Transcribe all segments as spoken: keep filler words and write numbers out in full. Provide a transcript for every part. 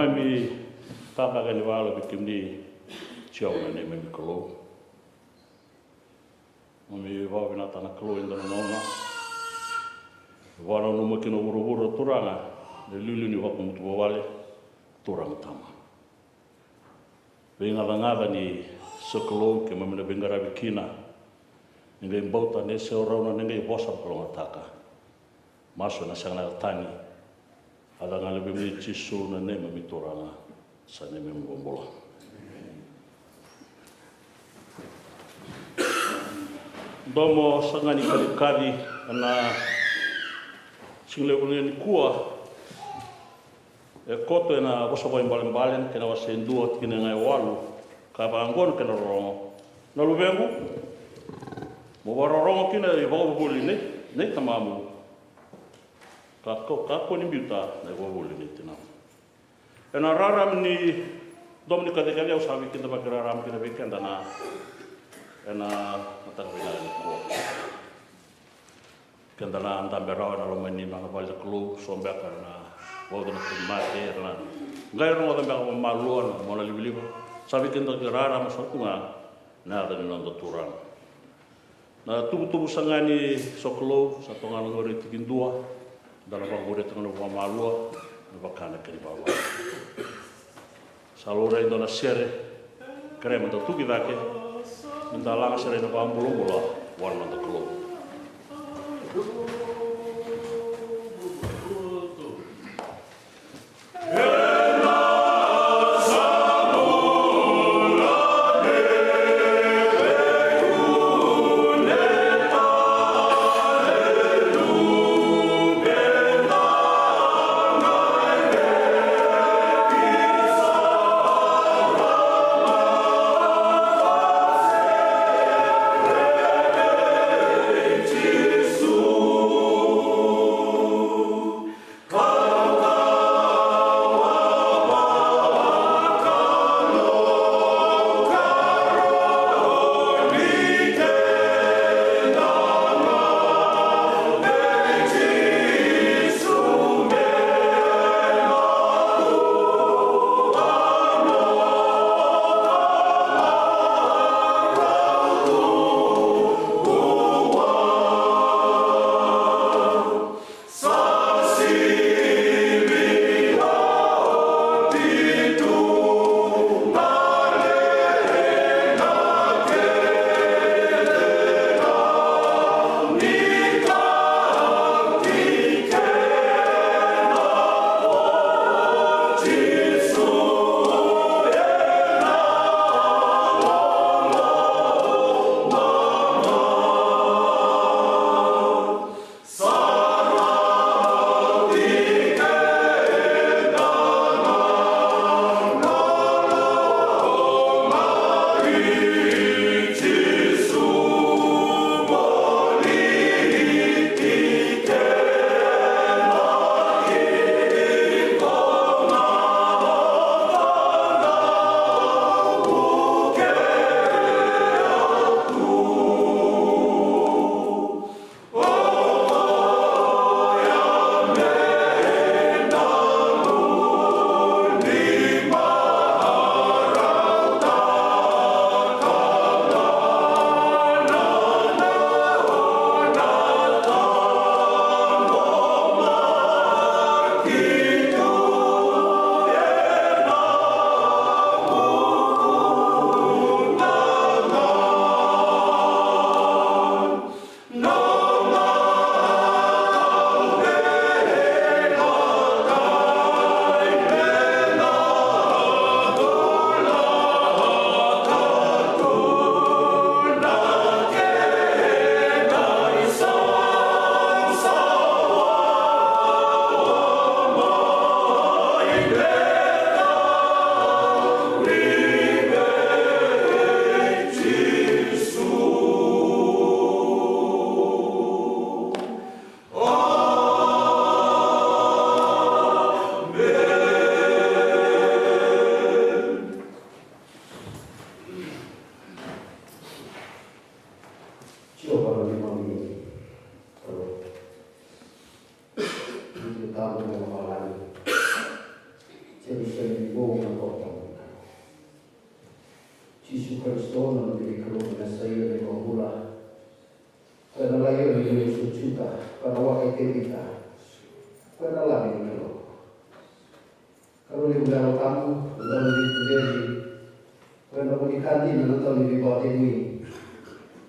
Keimami tacake ni vakayalo vei kemuni, Jiova na neimami Kalou. Keimami vakavinavinaka na Kalou e dua na gauna vakananuma kina o vuravura, Turaga, na iliuliu ni vakamutu vuvale, Turaga Tama. Veigacagaca ni sokalou keimami na veiqaravi kina, ni qai bauta ni se o rau na ni qai vosa vakalougatataka. Masu ena sega na yaca tani, a yaca ga na vei Jisu na neimami Turaga, sa neimami iVakabula. Domo saka ga ni kacikaci ena siga levu nikua. E koto ena Vosa Vakaibalebale na kena wase e dua, tikina e walu, ka vaqo na kena rorogo: Na luvequ, mo vakarorogo kina ivakavuvuli nei, nei tamamu, ka, ka, kakua ni biuta na ivakavuvuli nei tinamu. Ena rarama ni domo ni kacikaci, au sa veikidavaki rarama kina vei keda na, ena mataka vinaka nikua. Keda na dabe rawa ena loma ni nona vale na Kalou, so beka na vauci na tauvimate, era na qai rogoca beka vakamalua na monalivaliva. Sa veikidavaki rarama sara tu ga na yaca ni noda Turaga. Na tuvatuva saka ga ni sokalou, sa toka ga na qori e tikidua, da na vakamuria tiko ga vakamalua, me vaka na kena ivalavala. Sa laurai e dua na sere, kerea meda tuki cake, meda laga sere ena vakabulabula vua na noda Kalou. Jisu Karisito, na Luve ni Kalou, na Mesaia, na iVakabula. Koya na Laioni ni Jiu, koya na Waka i Tevita, koya na Lami ni Kalou. Kalou levu na Yalo Tabu, na Dauniveituberi, koya na vu ni ka dina, na Dauniveivakaceguini,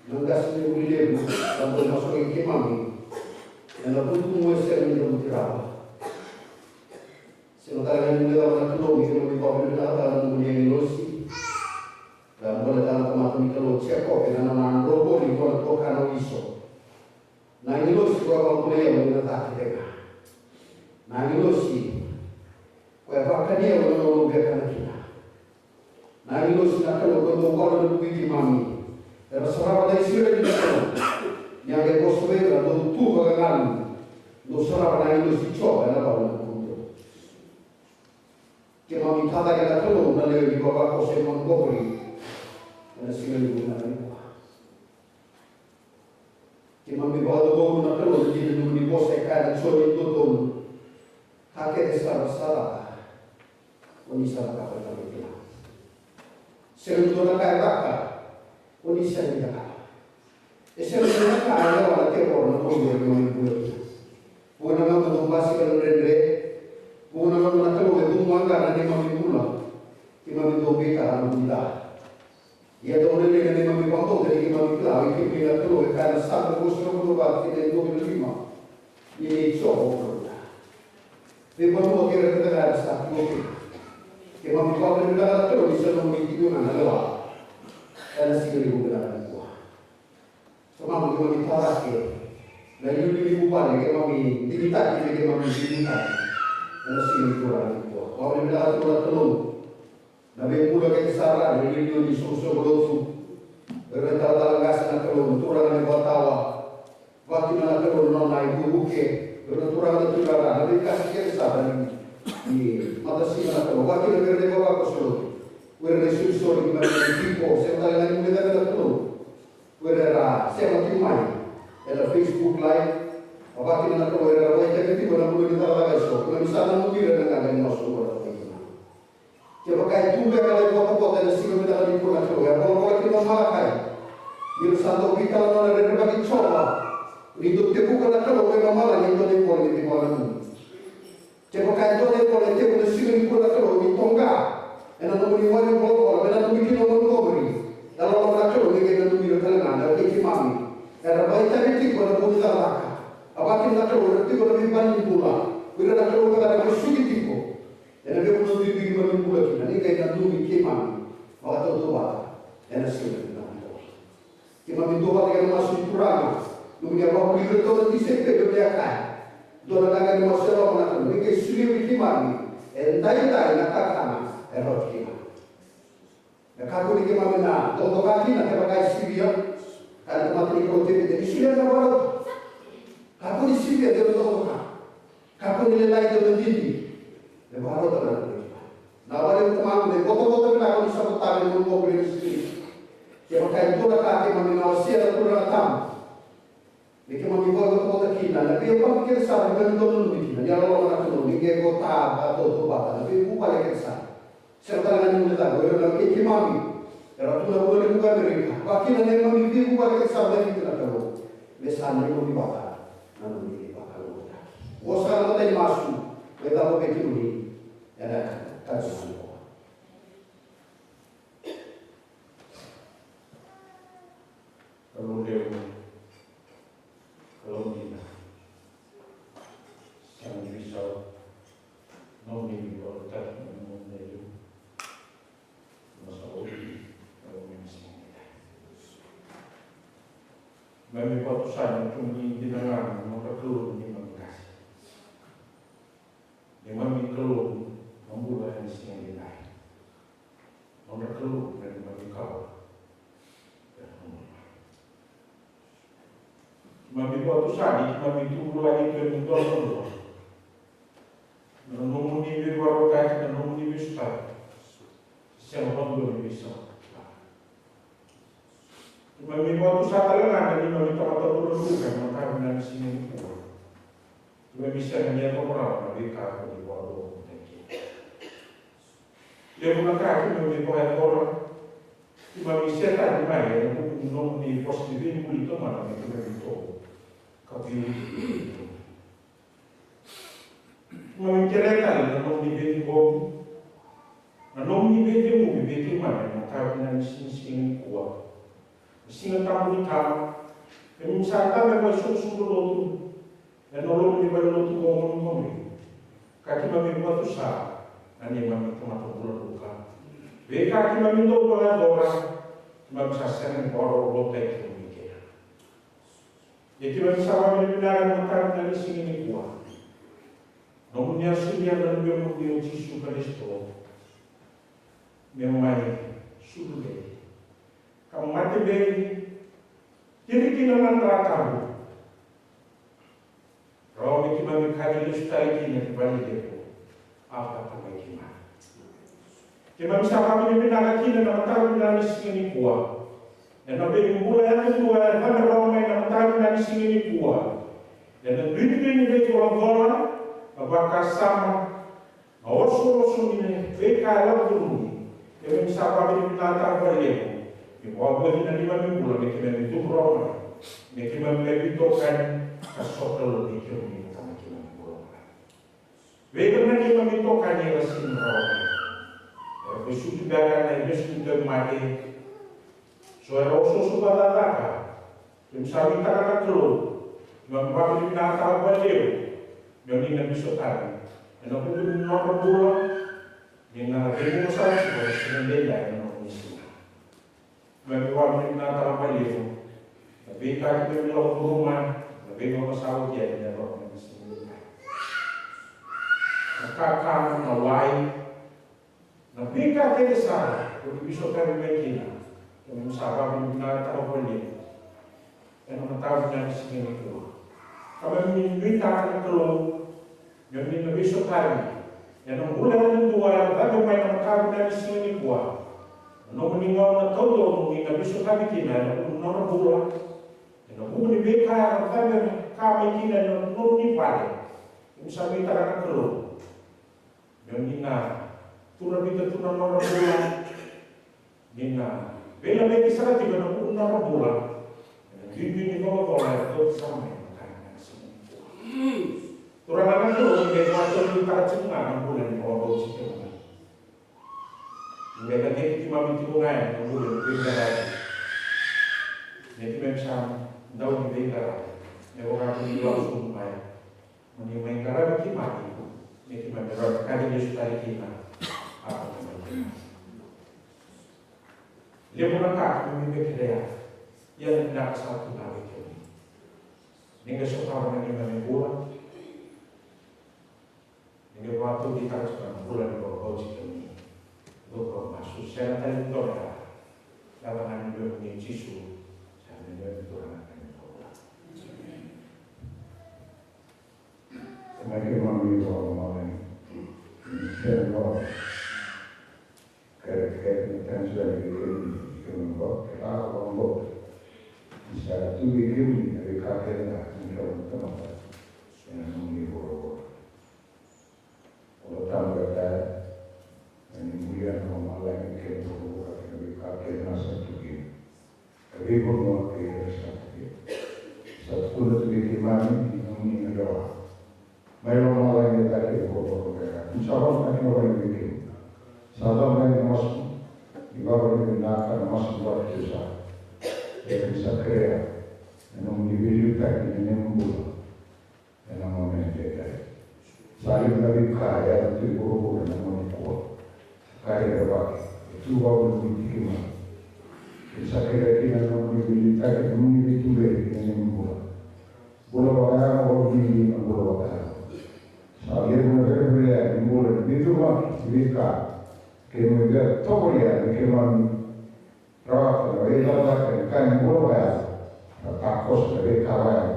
na Qasenivuli levu, na Boi Masulaki keimami ena vutugu e sega ni cavuti rawa. Sega tale ga ni guilecava na Kalou ni keimami vakavinavinakataka na nomuni agilosi. Ka boleta na tamata ni Kalou o Jekope ena nona droboli vua na tuakana o Iso. Na agilosi koya vakabulai au ena ca kece ga. Na agilosi koya vakani au ena noqu via kana kina. Na agilosi na Kalou koya dau valu ena vuku i keimami. Era sarava na Isireli na Kalou. Ni a qai vosa vei ira, dou tu vakagalu, dou sarava na agilosi i Jiova ena valu ena vukudrau. Keimami tacake na Kalou na lewe ni vavakoso e Montgomery ena siga levu vinaka nikua. Keimami vakacaucautaka na Kalou na dina ni nomuni vosa e kaya na Joni dua tolu, ka kece sara sa caka, o ni sa cakava e tavai kina. Sega ni dua na ka e caka, o ni sega ni cakava. E sega ni dua na ka e lewa na tevoro na Kalou e keimami bula kina. Vuqa na gauna dau basika na dredre, vuqa na gauna na Kalou e cumu qaqa na neimami bula, keimami dau veitara na vu ni ca. Ia dau lailai na neimami vakabauta ni keimami kila o i kemuni na Kalou e kaya na Same ruasagavulu ka va tikina e dua ki na lima. Ni nei Jiova o Kalou. Veivanua kei ira kece ga era sa tu kina. Keimami vakavinavinaka na Kalou ni sa nomuni tiko ga na lewa ena siga levu vinaka nikua. Tamaqu, keimami tacake na iliuliu ni vuvale, keimami digitaki me keimami digitaki ena siga ni Turaga nikua. Vakavinavinaka tiko na Kalou. Na veibula kece sara, na iliuliu ni soqosoqo lotu, o ira na italatala qase na Kalou, na turaga na ivakatawa, vakakina na Kalou na nona ivukevuke, o ira na turaga na turaga, na veikasi kece sara ni, ni matasima na Kalou, vakakina o ira na ivavakoso lotu, o ira na isolisoli ni matasima tiko, sega tale ga ni guilecavi na Kalou, o ira era sema tiko mai ena Facebook Live, vakakina na Kalou o ira era vakaitavi tiko ena vanua ni cakacaka eso, keimami sa nanumi ira ena qaqa ni masu oqo na Kalou. Kevaka e tu beka na ivotavota ena siga vinaka nikua na Kalou, e volavola kina o Malakai ni ra sa dau veitalanoa na rerevaki Jiova, ni dau tevuka na Kalou mai lomalagi e dua na ivola ni veivakananumi. Kevaka e dua na ivola e tevu ena siga nikua na Kalou, ni toqa ena nomuni wai ni volavola me nanumi kina o Montgomery, e loloma na Kalou ni qai nanumi ira tale ga na vei keimami era vakaitavi tiko ena vuku ni cakacaka. A vakakina na Kalou o ira tiko ena veivale ni bula, o ira na Kalou beka era vesuki tiko ena veivanua bibi keimami bula kina, ni qai nanumi keimami vakatautauvata ena siga vinaka nikua. Keimami duavata ena masu ni Turaga, nomuni a vakavulici iratou na tisaipeli, o ni a kaya, dua na qaqa ni masu e loma na Kalou, ni qai solia vei keimami edaidai na kakana e rawati kina. Me kakua ni keimami na dodoka kina kevaka e sivia, kaya na tamata ni Kalou o Tevita, ni solia na vakarauta. Kakua ni sivia, deu na dodoka. Kakua ni lailai, deu na didi. Me vakarauta na Kalou. Na vale o tamaqu, na ivotavota vinaka o ni sa vota ena nomu boko ni sivia. Kevaka e dua na ka keimami na wasea na Turaga tabu, me keimami vakaivotavota kina, na veiyabaki kece sara keimami dau nanumi kina, ni a loloma na Kalou, ni qai vota vakatautauvata na veivuvale kece sara. Sega tale ga ni guilecava o ira na wekei keimami era tu na vanua levu ko Amerika, vakakina na neimami veivuvale kece sara mai Viti na Kalou, me sa neimami vata na nomuni veivakalougatataki. Qo saka na matai ni masu mai cava vei kemuni ena yakavi nikua. Kalou levu, Kalou dina, sa ni veisau, nomuni veivakalougatataki, nomuni levu, na sa ovi, Kalou, me masi. Keimami vakatusa ni tu ni dina ga na nodra Kalou na neimami qase. Neimami Kalou, na bula ena siga edaidai. Nodra Kalou na neimami kawa. Keimami vakatusa ni keimami tu vulagi tu ena dua na vanua, na nomuni veivakarautaki, na nomuni veisotaki. Sega vakadua ni veisau. Keimami vakatusa tale ga na neimami tamata vuravura ena mataka vinaka ni siga nikua. Keimami sega ni yacova rawa na veika ko ni vakadodonutaki kina. Levu na ka keimami vakayacora, Keimami setani mai ena vuku ni nomuni vosa ni veibuli taumada me keimami tovo ka veiucui. Keimami kerea tale na nomuni veiciqomi, na nomuni veicegumi vei keimami ena mataka vinaka ni siga nikua. Na Siga Tabu ni Tama, keimami sa dabe vakaisoqosoqo lotu ena loma ni valenilotu oqo ni Qori, ka keimami vakatusa na neimami tamata bula luka. Veika keimami dau vakayacora, keimami sa sega ni vakarorotaki kemuni kina. Ia keimami sa vakavinavinaka ena mataka vinaka ni siga nikua. Nomuni a solia na Luvemuni o Jisu Karisito me mai sulu vei ka mate vei, tiri kina na dra tabu. Rawa me keimami kaci lesu tale kina ki vale levu, a vata mai keimami. Keimami sa vakavinavinaka kina na mataka vinaka ni siga nikua ena veibula yadudua e cabe rawa mai na mataka vinaka ni siga nikua. Ena duidui ni veicolacola, na vakasama, na osooso ni veika e lako curumi, keimami sa vakavinavinakataka vakalevu ni vakavoci na neimami bula me keimami cuva rawa mai, me keimami mai veitokani ka sota loma vei kemuni na Tama keimami bula mai. Vei ira na neimami itokani era sega ni rawa mai, era vesuki beka ena ivesu ni tauvimate. So era osooso vakacakacaka. Keimami sa nuitaka na Kalou, keimami vakavinavinakataka vakalevu ni o ni na veisotari ena vuku ni nodra bula, ni na veivuke sara tiko ena siga edaidai ena nomuni siga. Keimami vakavinavinakataka vakalevu na veika keimami lako curuma, na veika sa oti yani ena nomuni siga edaidai. Na kakana, na wai, na veika kece sara ko ni veisotari mai kina, keimami sa vakavinavinakataka vakalevu ena mataka vinaka ni siga nikua. Keimami nuitaka na Kalou ni o ni na veisotari ena bula yadudua era cabe mai na mataka vinaka ni siga nikua. Na nomuni gauna taucoko ni na veisotari kina ena vuku ni nodra bula, ena vuku ni veika era cabe ka mai kina ena nomuni vale. Keimami sa nuitaka na Kalou ni o ni na turavita tu na nodra bula, ni na veilaveti sara tiko ena vuku ni nodra bula ena duidui ni colacola era kauta sara mai ena mataka vinaka ni siga nikua. Turaga na Kalou, ni qai vakataudeitaka tiko ga na bula ni vakabauti kemuni. Ni qai lageti keimami tiko ga ena bula ni veiqaravi, ni keimami sa dau ni veiqaravi, me vaka ko ni lako sobu mai. Mo ni mai qaravi keimami, me keimami rawa ni kaci lesu tale kina. A, levu na ka keimami via kerea, ia na vinaka sa tu ga vei kemuni. Ni qai sotava na neimami bula. Ni qai vakataudeitaka tiko na bula ni vakabauti kemuni. Dou masu, sega tale ni dua na ka. Yaca ga ni Luvemuni o Jisu, sa neimami Turaga ka neimami iVakabula. Tamai keimami mai lomalagi, ni sega ni kerekere na tani sara ni keimami, keimami vakila vakabauta ni sa tu vei kemuni na veika kece ga ni keimami tamata ena nomuni vuravura. Au vakabauta na ni bulia na lomalagi kei na vuravura kei na veika kece ga sa tu kina. Na veivanua kei ira sa tu kina. Sa tukuna tu vei keimami ni nomuni na lewa. Mai lomalagi e cake e vuravura kei ira. Ni sa vakavinavinaka vei kemuni. Sa cava na masu ni vakavinavinaka, na masu ni vakatusa. E kemuni sa kerea na nomuni veiliutaki na neimami bula. Ena gauna edaidai sa levu na veika e yaco tu e vuravura ena gauna nikua. Sa ka rerevaki, e tu vakavolivoliti keimami. Keimami sa kerea kina na nomuni veiliutaki, na nomuni veituberi kei na neimami bula. Bula vakayago, vakabibi na bula vakayago. Sa levu na vereverea ni bula ni veicurumaki ni veika keimami via tovolea me keimami rawata na veicakacaka ni ka ni bula vakayago, na takoso, na veika vakayago.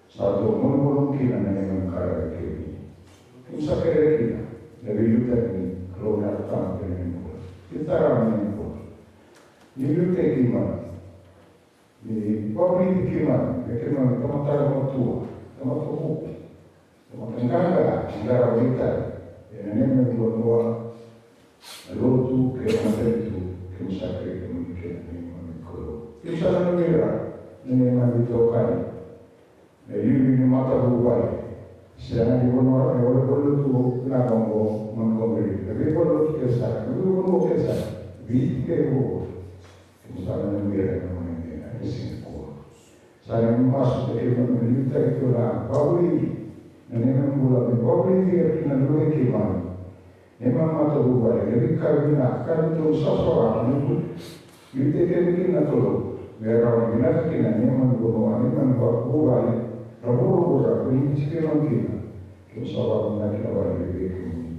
Sa dau malumalumu kina na neimami qaravi kemuni. Keimami sa kerea kina na veiliutaki ni Kalou na Yalo Tabu ena neimami bula. Ni tara na neimami bula. Ni liutaki keimami. Ni vakavulici keimami me keimami tamata matua, tamata vuku, tamata qaqa, ni qarava na itavi ena neimami vanua, na lotu kei na matanitu keimami sa kerei kemuni. Sa nanumi ira na neimami itokani na iliuliu ni matavuvale. Sega ni vanua, e, vale, vale tu na qo, mani qo, na veivalenilotu kece sara, na veivanua kece sara, Viti kei vuravura. Keimami sa nanumi ira ena nomuni dina ena siga nikua. Sa neimami masu me keimami na liutaki tu na vakavulici na neimami bula, me vakavulici ira kina na luvei keimami. Neimami matavuvale, na veika vinaka ka dodonu sa sovaraka na bula. Liutaki keda kina na Kalou me rawa ni vinaka kina na neimami vanua, neimami vuvale, na vuravura ko ni biuti keimami kina. Keimami sa vakavinavinaka kina vakalevu vei kemuni.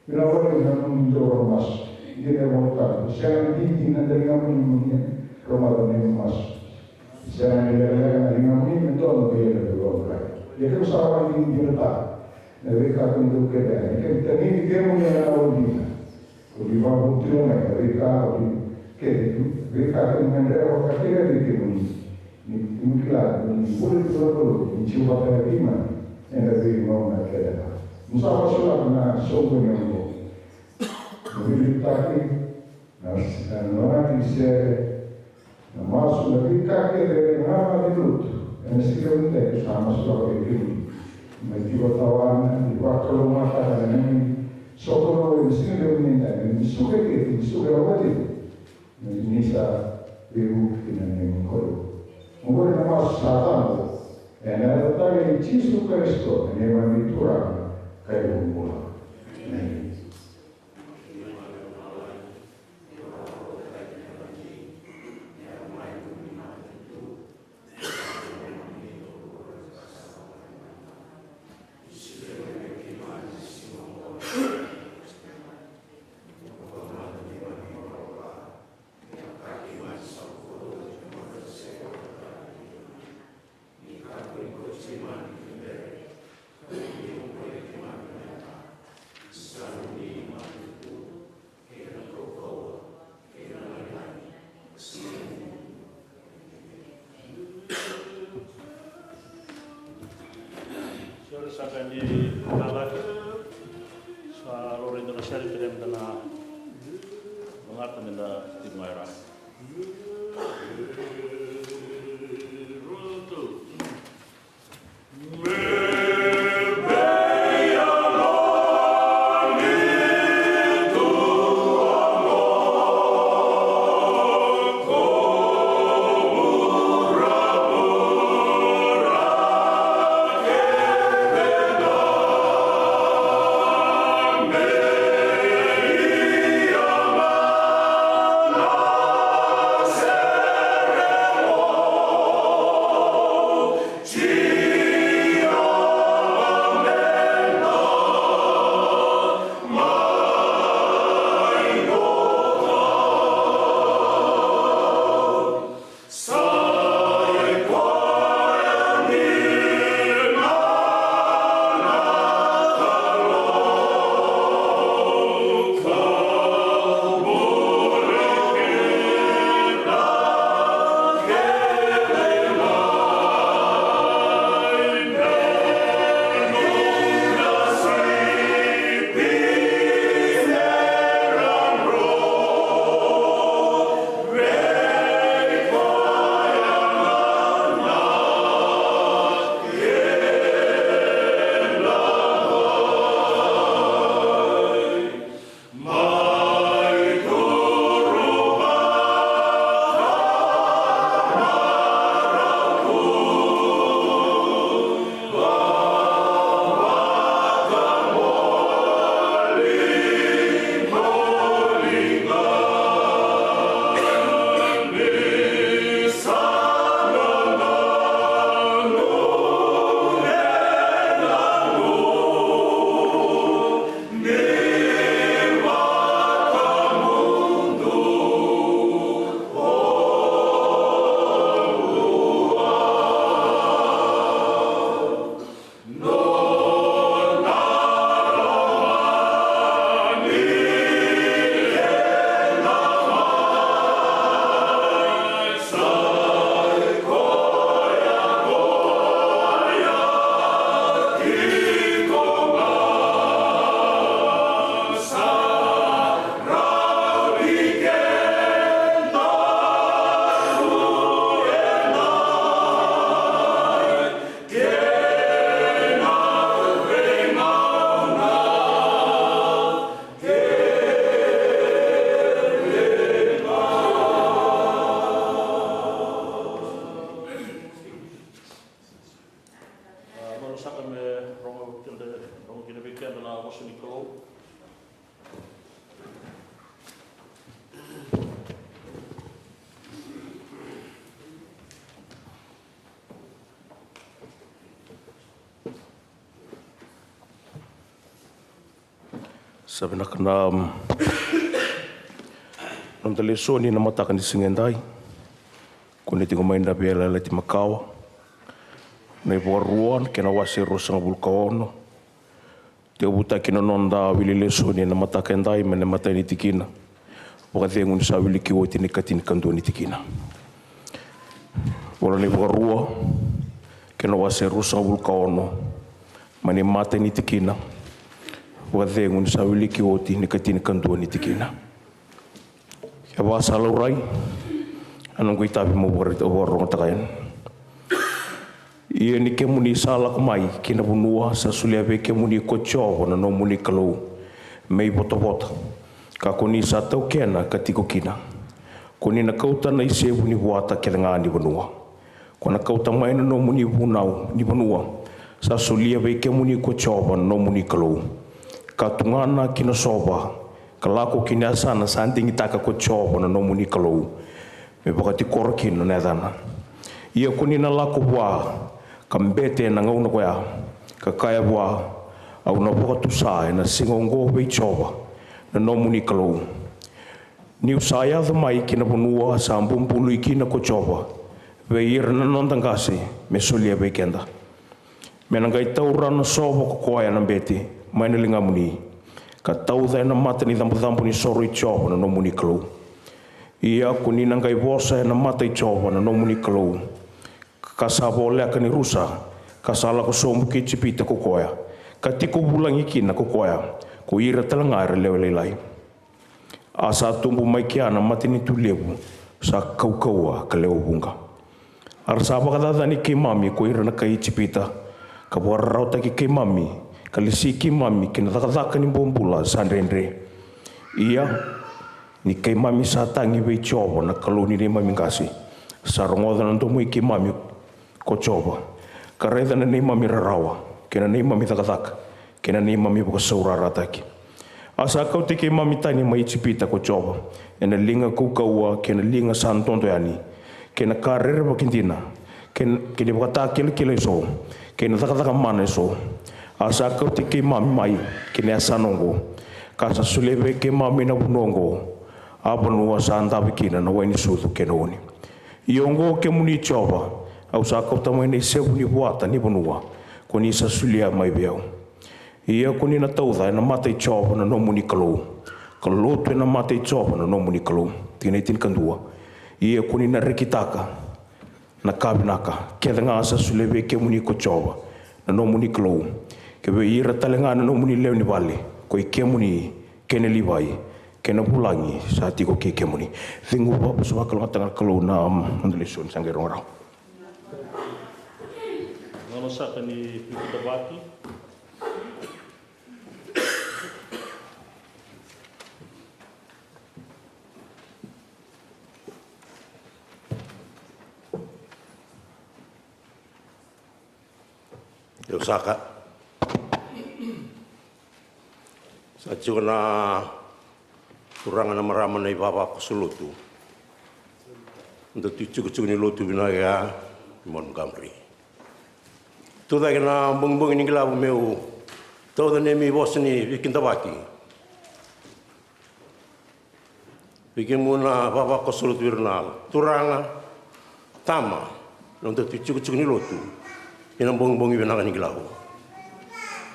Vinaka vakalevu na nomuni dau varomasu. Dina e vakataka, sega ni dina na ligamuni mo ni rogoca na neimami masu. Sega ni lekaleka na ligamuni me donu vei ira na veivakarau. Ia keimami sa vakadinadinataka na veika kemuni dau kere yani, keimami tagicini kemuni ena yalodina. Ko ni vakavotui mai na veika, ko ni kere tu, veika kemuni gadreva vakakerekere vei kemuni. Ni, ni kila ni bula tu na Kalou, ni tiko vata kei keimami ena veigauna kece ga. Mo sa masulaka na soqoni oqo. Mo veiliutaki na, na donati ni sere, na masu, na veika kece ena gauna ni lotu. Ena siga vinaka sa masulaka vei kemuni. Mai tiko tawana, ni vakalougatataka na neimami soqoni ena siga vinaka, ni suka kece, ni suka vakalevu. Ni sa veivuke kina na neimami Kalou. Oqori na masu sa cabo ena yaca talei i Jisu Karisito, na neimami Turaga ka iVakabula. Emeni. Sere saka ni lalaka. Sa laurai dua na sere, kere meda na lagata meda tiko mai ra. Sa vinaka na noda lesoni na mataka ni siga edai. Ko ni tiko mai na Veiyalayalati Makawa, na iVakarua, kei na wase e ruasagavulu ka ono. Tekivutaki na noda wili lesoni na mataka edai mai na imatai ni tikina, vakacegu ni sa wiliki oti na ikatinikadua ni tikina. Vola na iVakarua, kei na wase e ruasagavulu ka ono, mai na imatai ni tikina, vakacegu ni sa wiliki oti na ikatinikadua ni tikina. Kevaka sa laurai, a noqu itavi meu vakara-, vakarogotaka yani. Ia ni kemuni sa lako mai ki na vanua sa solia vei kemuni ko Jiova na nomuni Kalou me ivotavota, ka ko ni sa taukena ka tiko kina, ko ni na kauta na isevu ni vuata kece ga ni vanua. Ko na kauta mai na nomuni vunau ni vanua sa solia vei kemuni ko Jiova na nomuni Kalou, ka tugana ki na sova, ka lako ki na yasana sa digitaka ko Jiova na nomuni Kalou me vakatikora kina na yacana. Ia ko ni na lako vua ka bete ena gauna koya, ka kaya vua, au na vakatusa ena siga oqo vei Jiova na nomuni Kalou, niu sa yaco mai ki na vanua sa bubului kina ko Jiova vei ira na noda qase me solia vei keda. Me na qai taura na sova ko koya na bete mai na ligamuni, ka tauca ena mata ni cabocabo ni soro i Jiova na nomuni Kalou. Ia ko ni na qai vosa ena mata i Jiova na nomuni Kalou, ka sa voleka ni rusa, ka sa lako sobu ki Ijipita ko koya, ka tiko vulagi kina ko koya, ko ira tale ga era lewe lailai. A sa tubu mai kea na matanitu levu sa kaukauwa ka lewe vuqa. A ra sa vakacacani keimami ko ira na kai Ijipita, ka vakararawataki keimami, ka lesi keimami ki na cakacaka ni bobula sa dredre. Ia ni keimami sa tagi vei Jiova na Kalou ni neimami qase, sa rogoca na domo i keimami ko Jiova, ka raica na neimami rarawa kei na neimami cakacaka kei na neimami vakasaurarataki. A sa kauti keimami tani mai Ijipita ko Jiova ena liga kaukauwa kei na liga sa dodo yani, kei na ka rerevaki dina, kei na, kei na ivakatakilakila eso, kei na cakacaka mana eso. A sa kauti keimami mai ki na yasana oqo, ka sa solia vei keimami na vanua oqo, a vanua sa dave kina na wai ni sucu kei na oni. Ia oqo kemuni Jiova, au sa kauta mai na isevu ni vuata ni vanua ko ni sa solia mai vei au. Ia ko ni na tauca ena mata i Jiova na nomuni Kalou, ka lotu ena mata i Jiova na nomuni Kalou. Tikina e tinikadua. Ia ko ni na rekitaka na ka vinaka kece ga sa solia vei kemuni ko Jiova na nomuni Kalou, kei vei ira tale ga na nomuni lewe ni vale, ko i kemuni kei na Livai, kei na vulagi sa tiko kei kemuni. Cegu, vavosavakalougatataka na Kalou na, mm, noda lesoni sa qai rogo rawa. Gauna saka ni veikidavaki. Io saka. Sa tiko na turaga na marama na ivavakoso lotu. Da tu i tikotiko ni lotu vinaka ya i Montgomery. Tu cake na bogibogi ni qilavu meu tauca na neimami vosa ni veikidavaki. Vei kemuni na vavakoso lotu, vei ira na turaga, tama, na noda tu i tikotiko ni lotu ena bogibogi vinaka ni qilavu.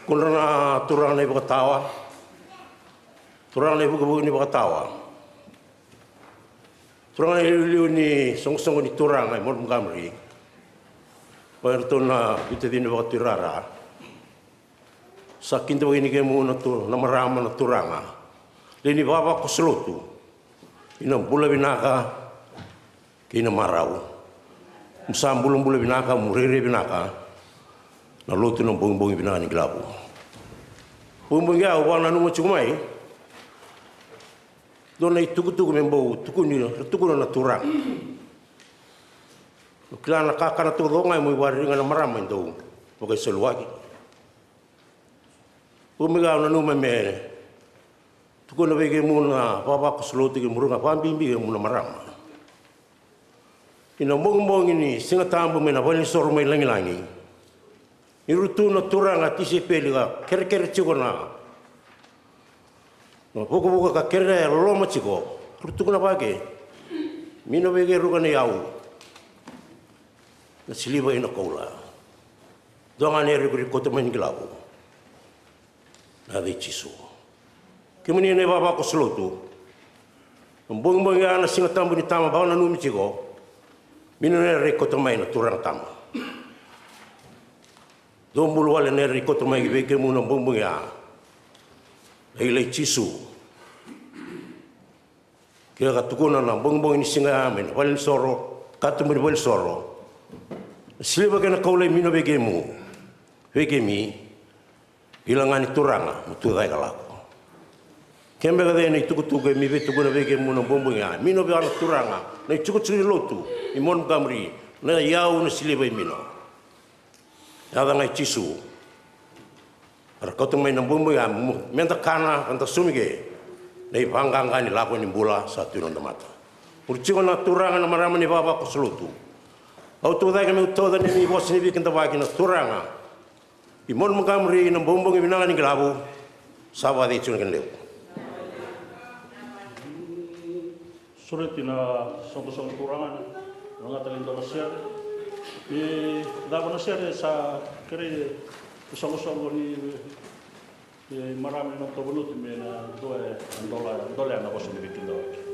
Kudra na turaga na ivakatawa, turaga na ivukevuke ni vakatawa, turaga na iliuliu ni soqosoqo ni turaga e Montgomery, vei iratou na veitacini vakatuirara. Sa kidavaki ni kemuni na tu, na marama, na turaga, lewe ni vavakoso lotu, ina bula vinaka kei na marau. Mo sa bulabula vinaka, mo rairai vinaka na lotu na bogibogi vinaka ni qilavu. Bogibogi au vakananuma tiko mai dua na itukutuku me bau tukuni, ra tukuna na turaga. Au kila na kakana taucoko ga e mai vakaririga na marama e dau vakaisaluwaki. Au mai ga au nanuma me tukuna vei kemuni na vavakoso lotu kei muru ga vakabibi kemuni na marama. Ina bogibogi ni Siga Tabu mai na valenisoro mai lagilagi, ni ru tu na turaga tisaipeli ka kerekere tiko na vukavuka ka kerea e loma tiko, ra tukuna vake: Mino vei keiruka na iyau, na siliva kei na koula. Dua ga na iyau iko kauta mai na qilaqu, na yaca i Jisu. Kemuni na ivavakoso lotu, na bogibogi ya na Siga Tabu ni Tama, vakananumi tiko, mino na iyau iko kauta mai na Turaga Tama. Dua bulu wale na iyau iko kauta mai vei kemuni na bogibogi ya, na yaca i Jisu. Ke ka tukuna na bogibogi ni siga ya mai na valenisoro, katuba ni valenisoro, na siliva kei na koula e mino vei kemuni, vei kemuni. Kila ga ni Turaga, mo tu cake ka lako. Ke beka cei na itukutuku e mai veitukuna vei kemuni na bogibogi ya, mino vei au na Turaga, na itikotiko ni lotu i Montgomery, na iyau, na siliva e mino. Yaca ga i Jisu. Era kauta mai na bogibogi ya, mo, meda kana, ka da sauma ike na ivaqaqa ni lako ni bula sa tu e noda mata. Muri tiko na turaga, na marama, na ivavakoso lotu. Au tu cake meu tauca na neimami vosa ni veikidavaki, na turaga i Montgomery, na bogibogi vinaka ni qilavu, sa vakacei tiko na kena levu. Sureti na soqosoqo ni turaga, na lagata e dua na sere. Ni cava na sere sa kerei, na soqosoqo ni, ni marama ni noda tou vanua, me na dua e dola, dola na vosa ni veikidavaki.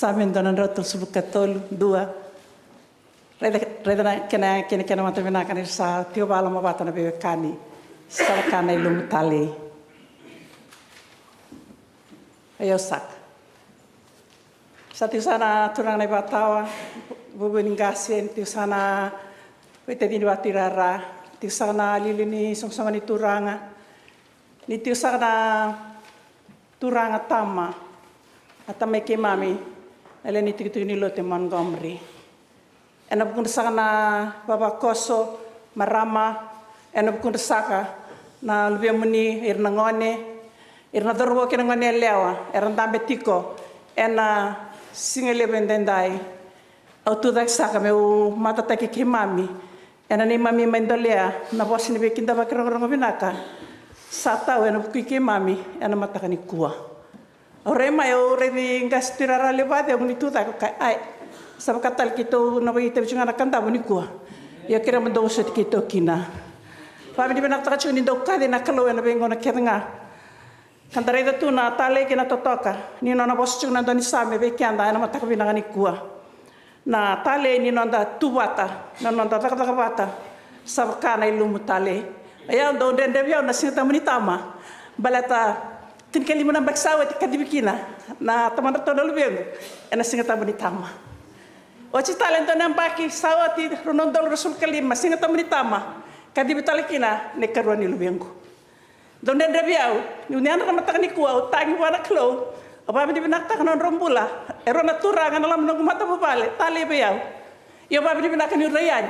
Same dua na drau tolusagavulu ka tolu, dua. Raica, raica na kena, kena, kena mata vinaka ni sa tiko vakaloloma vata na veiwekani. Sa vaka na ilumu talei. Io saka. Sa tiko saka na turaga na ivakatawa, vuvu ni qase, ni tiko saka na veitacini vakaturara, tiko saka na liuliu ni soqosoqo ni turaga, ni tiko saka na turaga tama, na tama i keimami, na lewe ni tikitiki ni lotu e Montgomery. Ena vukudra saka na vavakoso, marama, ena vukudra saka na luvemuni, ira na gone, ira na cauravou kei na gone yalewa era dabe tiko ena siga levu edaidai. Au tucake saka meu matataki keimami ena neimami mai dolea na vosa ni veikidavaki rogorogo vinaka sa tau ena vuku i keimami ena mataka nikua. Au rai mai, au raici qase tuirara levu vakacegu ni tucake, au kaya, ai, sa vaka tale keitou na vakaitavi tiko ga na Kadavu nikua. Ia kerea mo dou vosoti keitou kina. Vakavinavinakataka tiko ni dau kaci na Kalou ena veigauna kece ga. Ka da raica tu na talei kei na totoka ni nona vosa tiko na daunisame vei keda ena mataka vinaka nikua. Na talei ni noda tu vata, na noda cakacaka vata, sa vaka na ilumu talei. Ia, dau dredre vei au na Siga Tabu ni Tama, baleta tinikalima na yabaki sa oti kacivi kina na tamadratou na luvequ ena Siga Tabu ni Tama. Oti tale e dua na yabaki sa oti, rua na udolu ruasagavulu ka lima, Siga Tabu ni Tama, kacivi tale kina na ikarua ni luvequ. Dau dredre vei au niu ni yadra na mataka nikua, au tagi vua na Kalou. Au vakavinavinakataka na nodrau bula e rua na turaga ena loma ni noqu matavuvale, talei vei au. Ia au vakavinavinaka niu rai yani,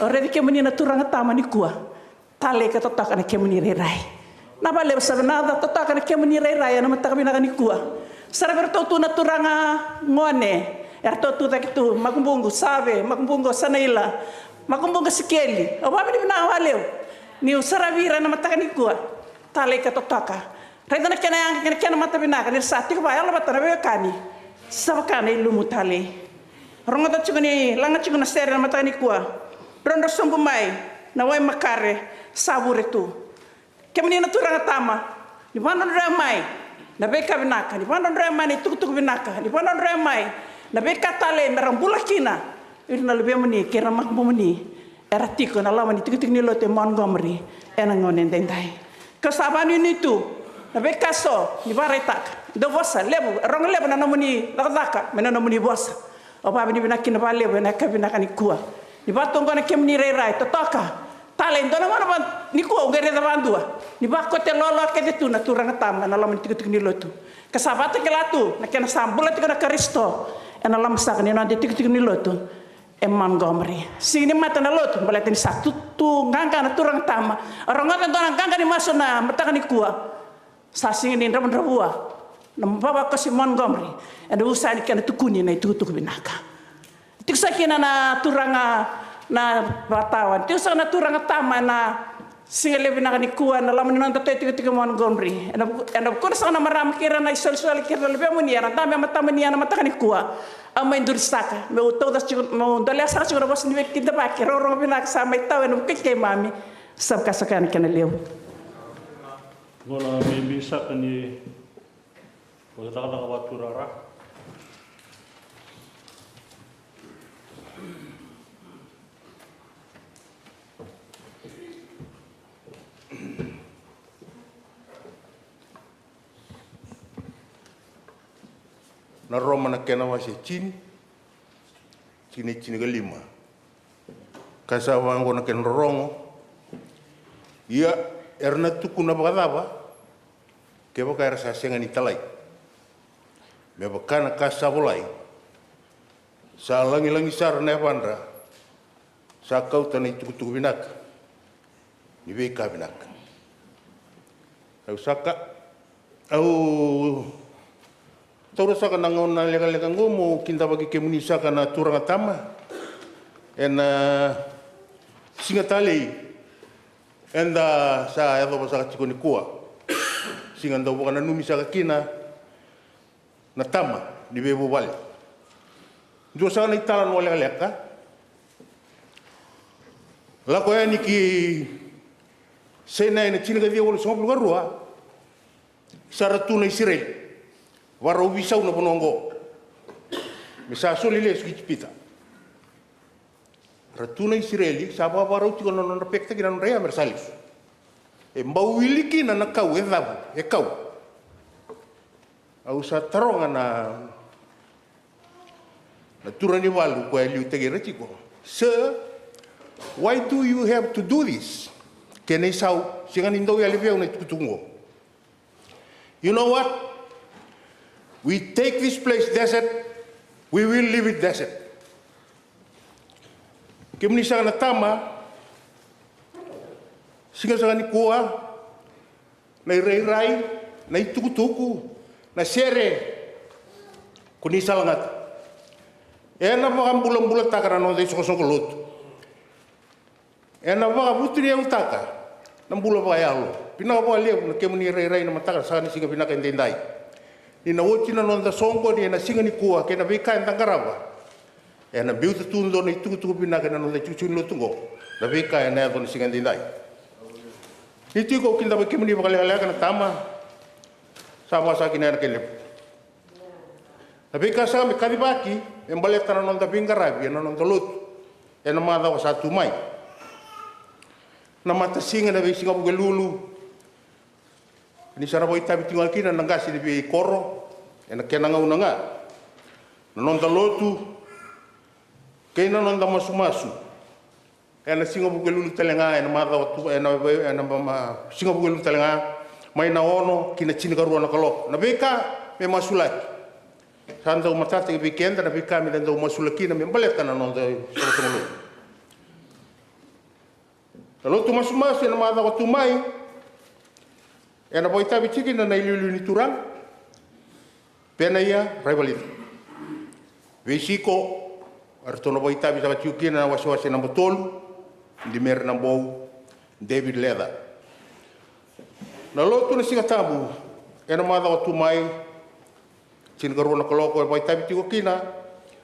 au raici kemuni na turaga tama nikua. Talei ka totoka na kemuni rairai. Na vakalevu sa vinaka totoka na kemuni rairai ena mataka vinaka nikua. Sara vei iratou tu na turaga gone eratou tu cake tu, Makubuqu Save, Makubuqu Sanaila, Makubuqu Sikeli. Au vakavinavinaka vakalevu niu saravi ira ena mataka nikua. Talei ka totoka. Raica na kena yaga kei na kena mata vinaka ni ra sa tiko vakayalo vata na veiwekani. Sa vaka na ilumu talei. Rogoca tiko ni laga tiko na sere ena mataka nikua. Drodro sobu mai na wai makare sa vure tu. Kemuni na turaga tama, ni vakadrodroya mai na veika vinaka, ni vakadrodroya mai na itukutuku vinaka, ni vakadrodroya mai na veika talei me ra bula kina ira na luvemuni kei ira na makubumuni era tiko ena loma ni tikotiko ni lotu e Montgomery ena gauna edaidai. Kau sa vakanuinui tu na veika so ni vakaraitaka. Dau vosa levu, e rogo levu na nomuni cakacaka mai na nomuni vosa. Au vakavinavinaka kina vakalevu ena yakavi vinaka nikua. Ni vakatoqona kemuni rairai, totoka. Talei, dua na gauna va nikua au qai raica vakadua ni vakakote loaloa kece tu na turaga tama ena loma ni tikotiko ni lotu. Ka sa vakatakila tu na kena sa bula tiko na Karisito ena loma saka ni noda itikotiko ni lotu e Montgomery. Sega ni mate na lotu baleta ni sa tu, tu qaqa na turaga tama. Au rogoca e dua na qaqa ni masu na mataka nikua. Sa sega ni dravudravua na vavakoso i Montgomery ena vusa ni kena tukuni na itukutuku vinaka. Tiko saka kina na turaga na vakatawa, tiko saka na turaga tama ena siga levu vinaka nikua ena loma ni nodatou itikotiko i Montgomery. Ena vuku, ena vukudra saka na marama kei ira na isolisoli kei ira na luvemuni era dabe e matamuni ena mataka nikua. Au mai duri saka meu tauca tiko, meu dolea saka tiko na vosa ni veikidavaki rogorogo vinaka sa mai tau ena vuku i keimami. Sa vaka saka yani kena levu. Gauna bibi saka ni vakacakacaka vakaturara. Na Roma na kena wase tini, tikina e tinikalima. Ka sa vaqo na kena rorogo. Ia, era na tukuna vakacava kevaka era sa sega ni talai? Me vaka na ka sa volai, sa lagilagi sara na yavadra sa kauta na itukutuku vinaka ni veika vinaka. Au saka, au taura saka na gauna lekaleka oqo meu kidavaki kemuni saka na turaga tama ena siga talei eda sa yacova saka tiko nikua. Siga dau vakananumi saka kina na tama ni veivuvale. Dua saka na italanoa lekaleka. Lako yani ki Sainai ena tinikaciwa walusagavulu ka rua, sa ra tu na Isireli. Vakarau veisau na vanua oqo. me sa soli lesu ki Ijipita. Ra tu na Isireli, sa vakavakarau tiko na nodra pekitaki na nodra ya me ra sa lesu. E bau wili kina na kau e cavu, e kau. Au sa taroga na na turaga ni valu koya e liutaki ira tiko, "Sir, why do you have to do this?" Kena isau, sega ni dau yali vei au na itukutuku oqo. "You know what? We take this place desert, we will leave it desert." Kemuni saka na tama, siga saka nikua, na irairai, na itukutuku, na sere, ko ni sa lagata. Ena vakabulabulataka na noda isoqosoqo lotu. Ena vakavutuniyautaka na bula vakayalo. Vinaka vakalevu na kemuni irairai na mataka saka ni siga vinaka edaidai. Ni na oti na noda soqoni ena siga nikua kei na veika eda qarava. Ena biuta tu dua na itukutuku vinaka ena noda itikotiko ni lotu oqo, na veika ena yaco na siga edaidai. Ni tiko au kidavaki kemuni vakalekaleka na tama, sa vaka saka kina na kena levu. Na veika saka me kacivaki me baleta na noda veiqaravi ena noda lotu ena macawa sa tu mai. Na matasiga ena veisiga Vukelulu, ni sa na vakaitavi tiko ga kina na qase ni veikoro ena kena gauna ga. Na noda lotu kei na noda masumasu ena siga Vukelulu tale ga, ena macawa tu, ena, ena ma, ma, siga Vukelulu tale ga, mai na ono ki na tinikarua na kaloko. Na veika me masulaki. Sa dau matata vei keda na veika me da dau masulaki kina me baleta na noda isoqosoqo lotu. Na lotu masumasu ena macawa tu mai, ena vakaitavi tiko kina na iliuliu ni turaga Penaia Raivalica. Veisiko, eratou na vakaitavi saka tiko kina na wasewase naba tolu, Dimere Nabou, David Leather. Na lotu na Siga Tabu, ena macawa tu mai, tinikarua na kaloko, e vakaitavi tiko kina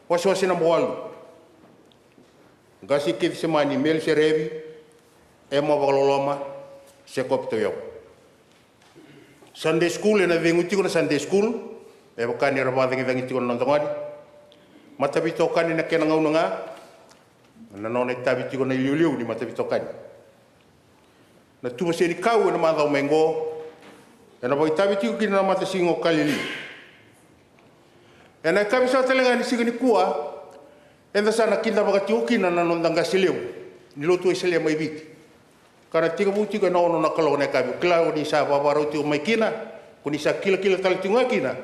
wasewase naba walu. Qase i Kecisemani, Meli Serevi, Ema Vakaloloma, Sekope Tauyavu. Sunday school, ena cegu tiko na Sunday school, e vaka ni ra vakacagicagi tiko na noda gone. Mataveitokani na kena gauna ga, na nona itavi tiko na iliuliu ni mataveitokani. Na tuva senikau ena macawa mai qo, ena vakaitavi tiko kina na matasiga o Kalili. Ena yakavi saka tale ga ni siga nikua, eda sa na kidavaka tiko kina na noda qase levu ni lotu Wesele mai Viti. Ka na tekivu tiko ena ono na kaloko na yakavi. Kila ko ni sa vakavakarau tiko mai kina, ko ni sa kilakila tale tiko ga kina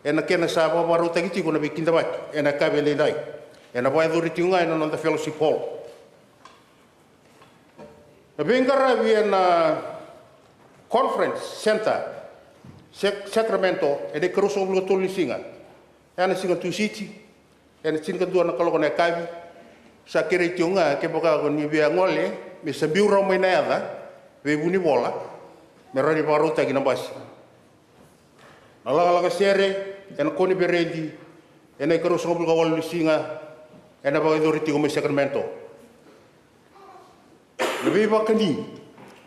ena kena sa vakavakarautaki tiko na veikidavaki ena yakavi edaidai. Ena vakayacori tiko ga ena noda fellowship hall. Na veiqaravi ena Conference Center, Sac-, Sacramento, ena ikaruasagavulu ka tolu ni siga. Ena siga Tusiti, ena tinikadua na kaloko na yakavi. Sa kerei tiko ga kevaka ko ni via gole me sa biu rawa mai na yaca vei Vunivola, me rawa ni vakarautaki na basi. Na lagalaka sere ena koniferedi ena ikaruasagavulu ka walu ni siga, ena vakayacori tiko mai Sacramento. Na veivakani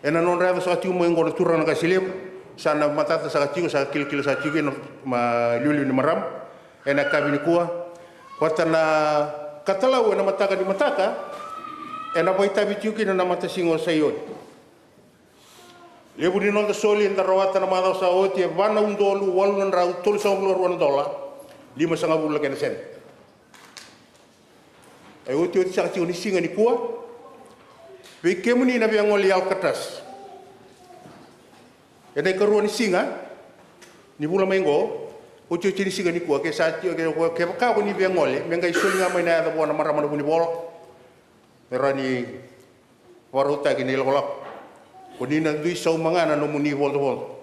ena nodra yaco saka tiko mai oqo na turaga na qase levu, sa na matata saka tiko, sa kilakila saka tiko ena ma, liuliu ni marama ena yakavi nikua. Vata na katalau ena mataka ni mataka, ena vakaitavi tiko kina na matasiga o Saioni. Levu ni noda soli eda rawata na macawa sa oti e va na udolu walu na drau tolusagavulu ka rua na dola limasagavulu na kena sede. E otioti saka tiko ni siga nikua. Vei kemuni na via gole i Alcatraz ena ikarua ni siga ni vula mai qo, otioti ni siga nikua, ke sa tiko, ke, kevaka ko ni via gole, me qai soli ga mai na yaca vua na marama na Vunivola, me rawa ni vakarautaki na ilakolako. Ko ni na dui sauma ga na nomuni vodovodo.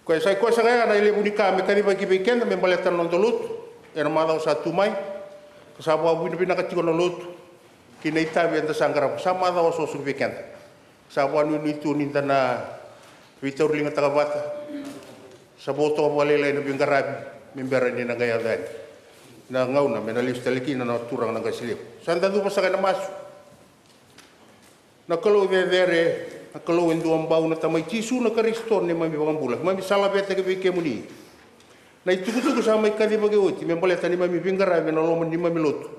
Koya sa i koya saka ya na levu ni ka me kacivaki vei keda me baleta na noda lotu ena macawa sa tu mai. Ka sa vakavinavinaka tiko na lotu ki na itavi eda sa qarava, sa macawa soso vei keda. Sa vakanuinui tu ni da na veitauriligataka vata. Sa vo toka vakalailai na veiqaravi me bera ni na qai yaco yani na gauna me na lesu tale kina na turaga na qase levu. Sa da cuva saka ena masu. Na Kalou cecere, Na Kalou e dua bau, na Tamai, Jisu na Karisito, neimami iVakabula, keimami sa laveta ki vei kemuni na itukutuku sa mai kacivaki oti me baleta neimami veiqaravi ena loma ni neimami lotu.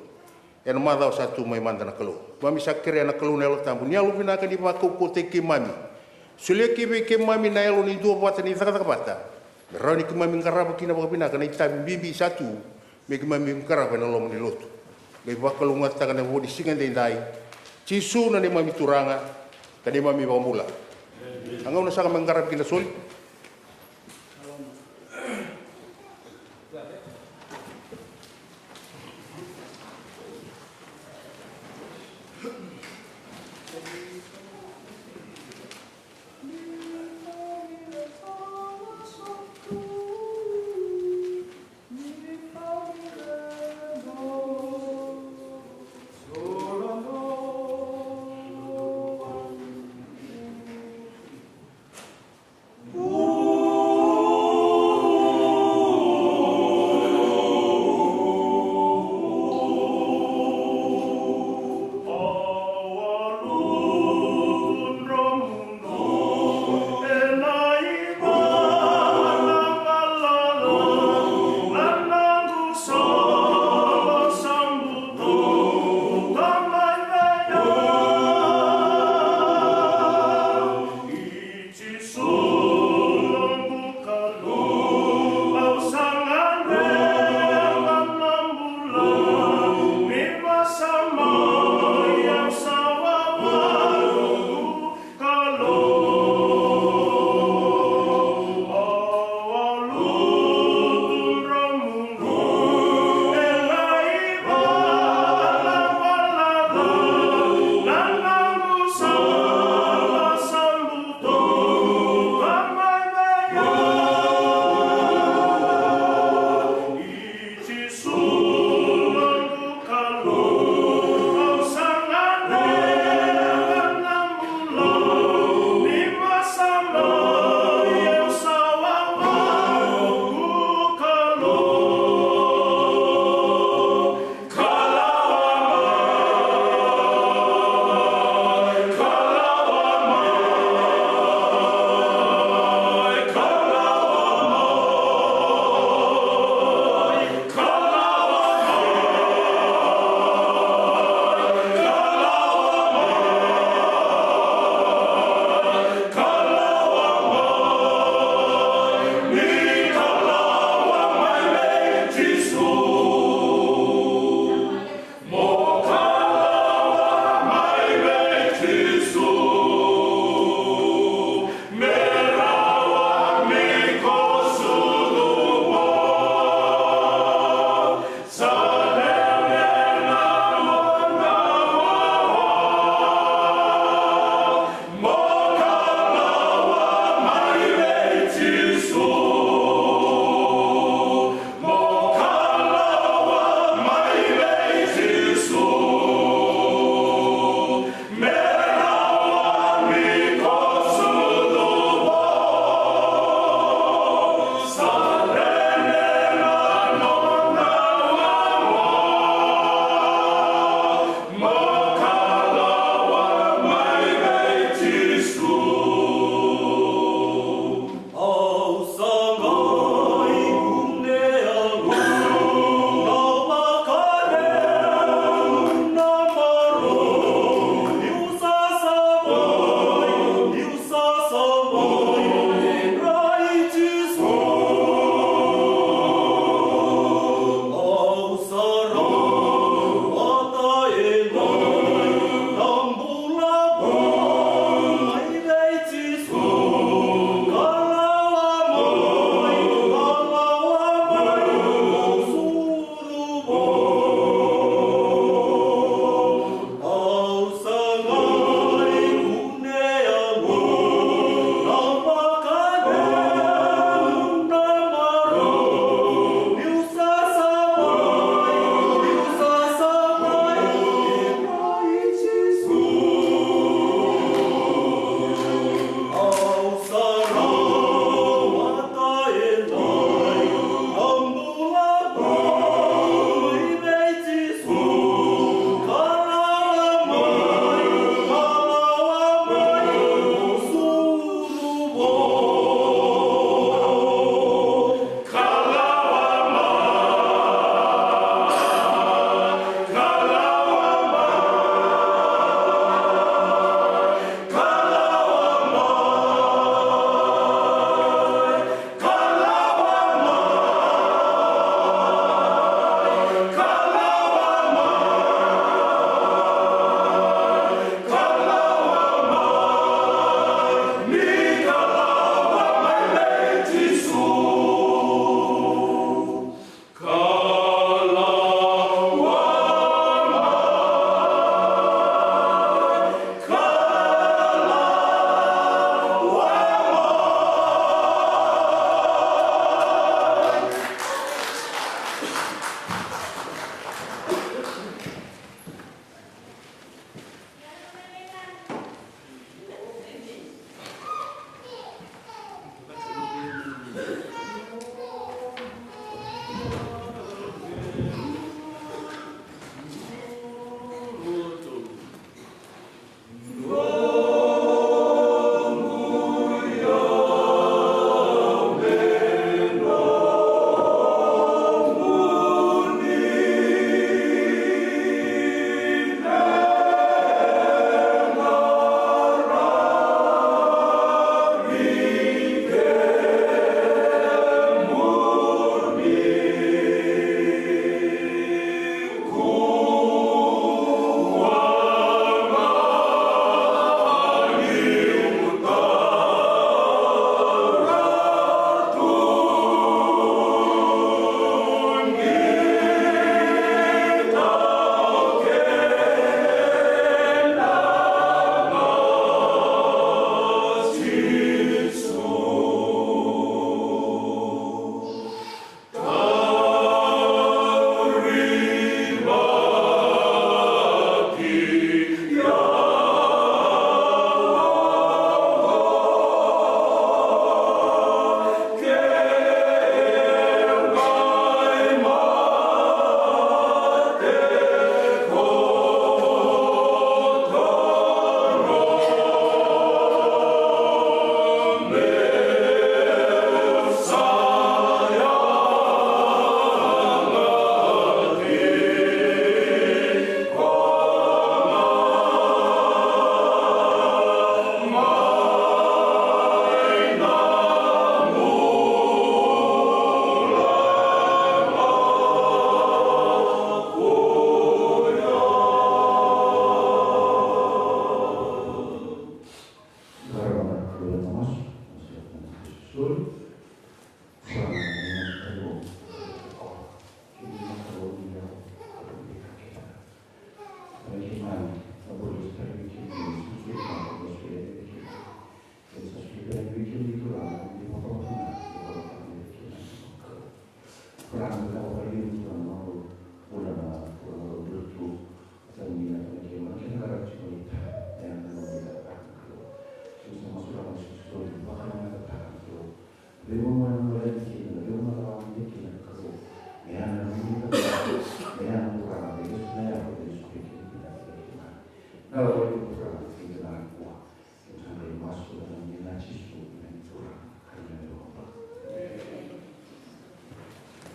Ena macawa sa tu mai mada, na Kalou, keimami sa kerea, na Kalou, na Yalo Tabu ni yalovinaka ni vakaukauwataki keimami. Solia ki vei keimami na yalo ni duavata, ni cakacaka vata, me rawa ni keimami qarava kina vakavinaka na itavi bibi sa tu me keimami qarava ena loma ni lotu. Qai vakalougatataka na vo ni siga edaidai, Jisu na neimami Turaga ka neimami iVakabula. A gauna saka me qaravi kina soli.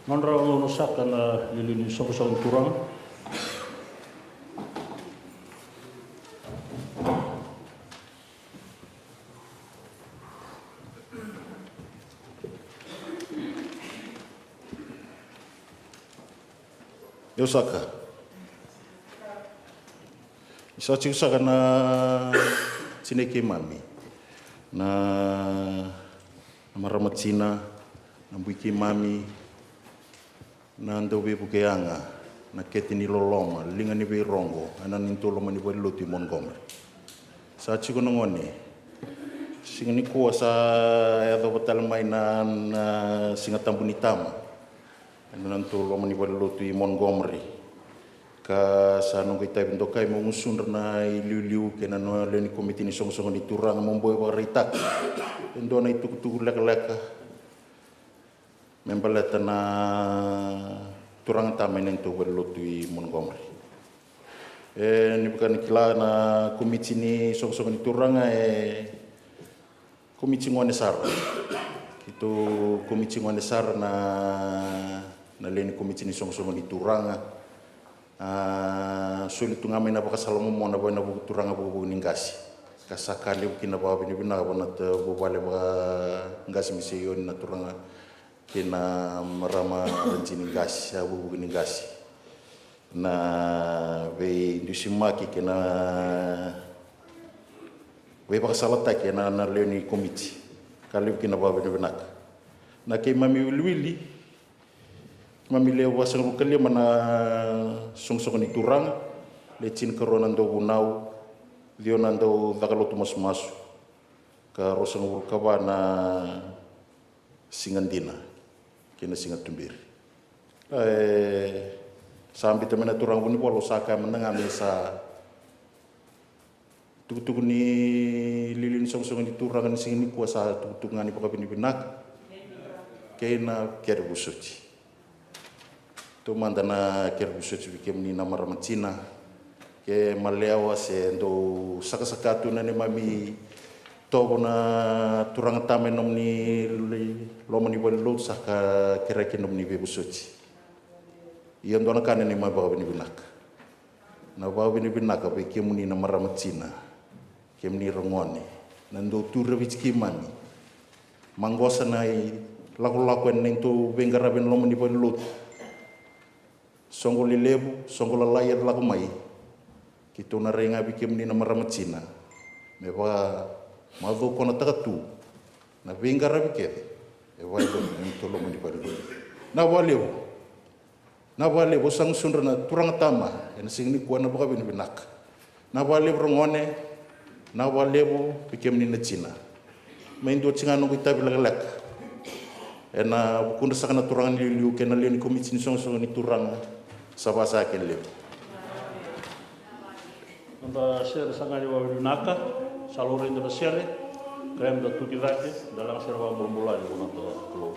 Nodra gauna saka na iliuliu ni soqosoqo ni turaga. Io saka. Sa tiko saka na tinai keimami, na, na marama tina, na bui keimami, na dauveivuke yaga, na kete ni loloma, liga ni veirogo ena neitou loma ni valenilotu i Montgomery. Sa tiko na gone, siga nikua sa yacova tale mai na, na Siga Tabu ni Tama ena neitou loma ni valenilotu i Montgomery. Ka sa noqu itavi dokai meu gusudra na iliuliu kei na lewe ni komiti ni soqosoqo ni turaga meu bau vakaraitaka e dua na itukutuku lekaleka me baleta na turaga tama ena neitou valenilotu i Montgomery. E, ni vaka ni kila, na komiti ni soqosoqo ni turaga e komiti gone sara. Keitou komiti gone sara na, na lewe ni komiti ni soqosoqo ni turaga. A, soli tu ga mai na vakasala momona vua na vuku turaga vukuvuku ni qase. Ka sa ka levu kina vakavinavinaka vua na ta-, vuvale vakaqase mai Saioni, na turaga kei na marama Rajini Qase, a vukuvuku ni qase. Na veidusimaki kei na veivakasalataki ena, na lewe ni komiti. Ka levu kina vakavinavinaka. Na keimami wiliwili, keimami lewe vasagavulu ka lima na soqosoqo ni turaga, le tinikarua na dauvunau, ciwa na dau caka lotu masumasu, ka ruasagavulu ka va na siga dina kei na siga tuberi. E, sa biuta mai na turaga vunivola, au sa kaya mada ga me sa tukutuku ni iliuliu ni soqosoqo ni turaga ni siga nikua sa tukutuku ga ni vakavinavinaka kei na kere vosoti. Taumada na kere vosoti vei kemuni na marama tina. Ke malewa se dou sakasaka tu na neimami tovo na turaga tama ena nomuni loma ni valenilotu, sa ka kerea kina nomuni veivosoti. Ia dua na ka na neimami vakavinavinaka. Na vakavinavinaka vei kemuni na marama tina, kemuni ra gone, na dou tu raviti keimami. Maqosa na ilakolako ena neitou veiqaravi ena loma ni valenilotu. Soqo lelevu, soqo lalai era lako mai. Keitou na rai ga vei kemuni na marama tina me vakamacaukotaka tu na veiqaravi kece e vakayacori ena neitou loma ni valenilotu. Na vakalevu. Na vakalevu, au sa gusudra na turaga tama ena siga nikua, na vakavinavinaka. Na vakalevu ra gone, na vakalevu vei kemuni na tina. Mai dua tiko ga noqu itavi lekaleka ena vukudra saka na turaga ni liuliu kei na lewe ni komiti ni soqosoqo ni turaga. Sa vaka sa kena levu. Noda sere sa qai vakavinavinaka, sa laurai dua na sere, kerea meda tuki cake, da laga sere vakabulabula yani vua na noda Kalou.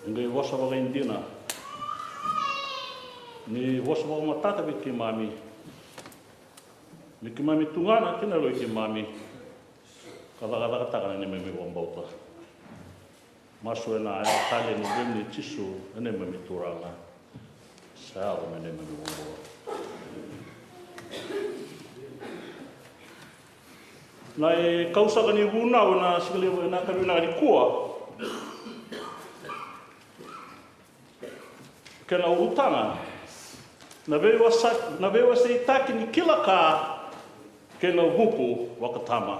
Qai vosa vakaidina ni vosa vakamatata vei keimami, me keimami tugana kei na yalo i keimami ka cakacakataka na neimami vakabauta. Masu ena yaca talei ni Luvemuni Jisu na neimami Turaga. Sa yaco me neimami vakabauta. Na ikau saka ni vunau ena siga levu ena yakavi vinaka nikua, kena ulutaga, na veiwasa, na veiwaseitaki ni kila ka kei na vuku vakatama.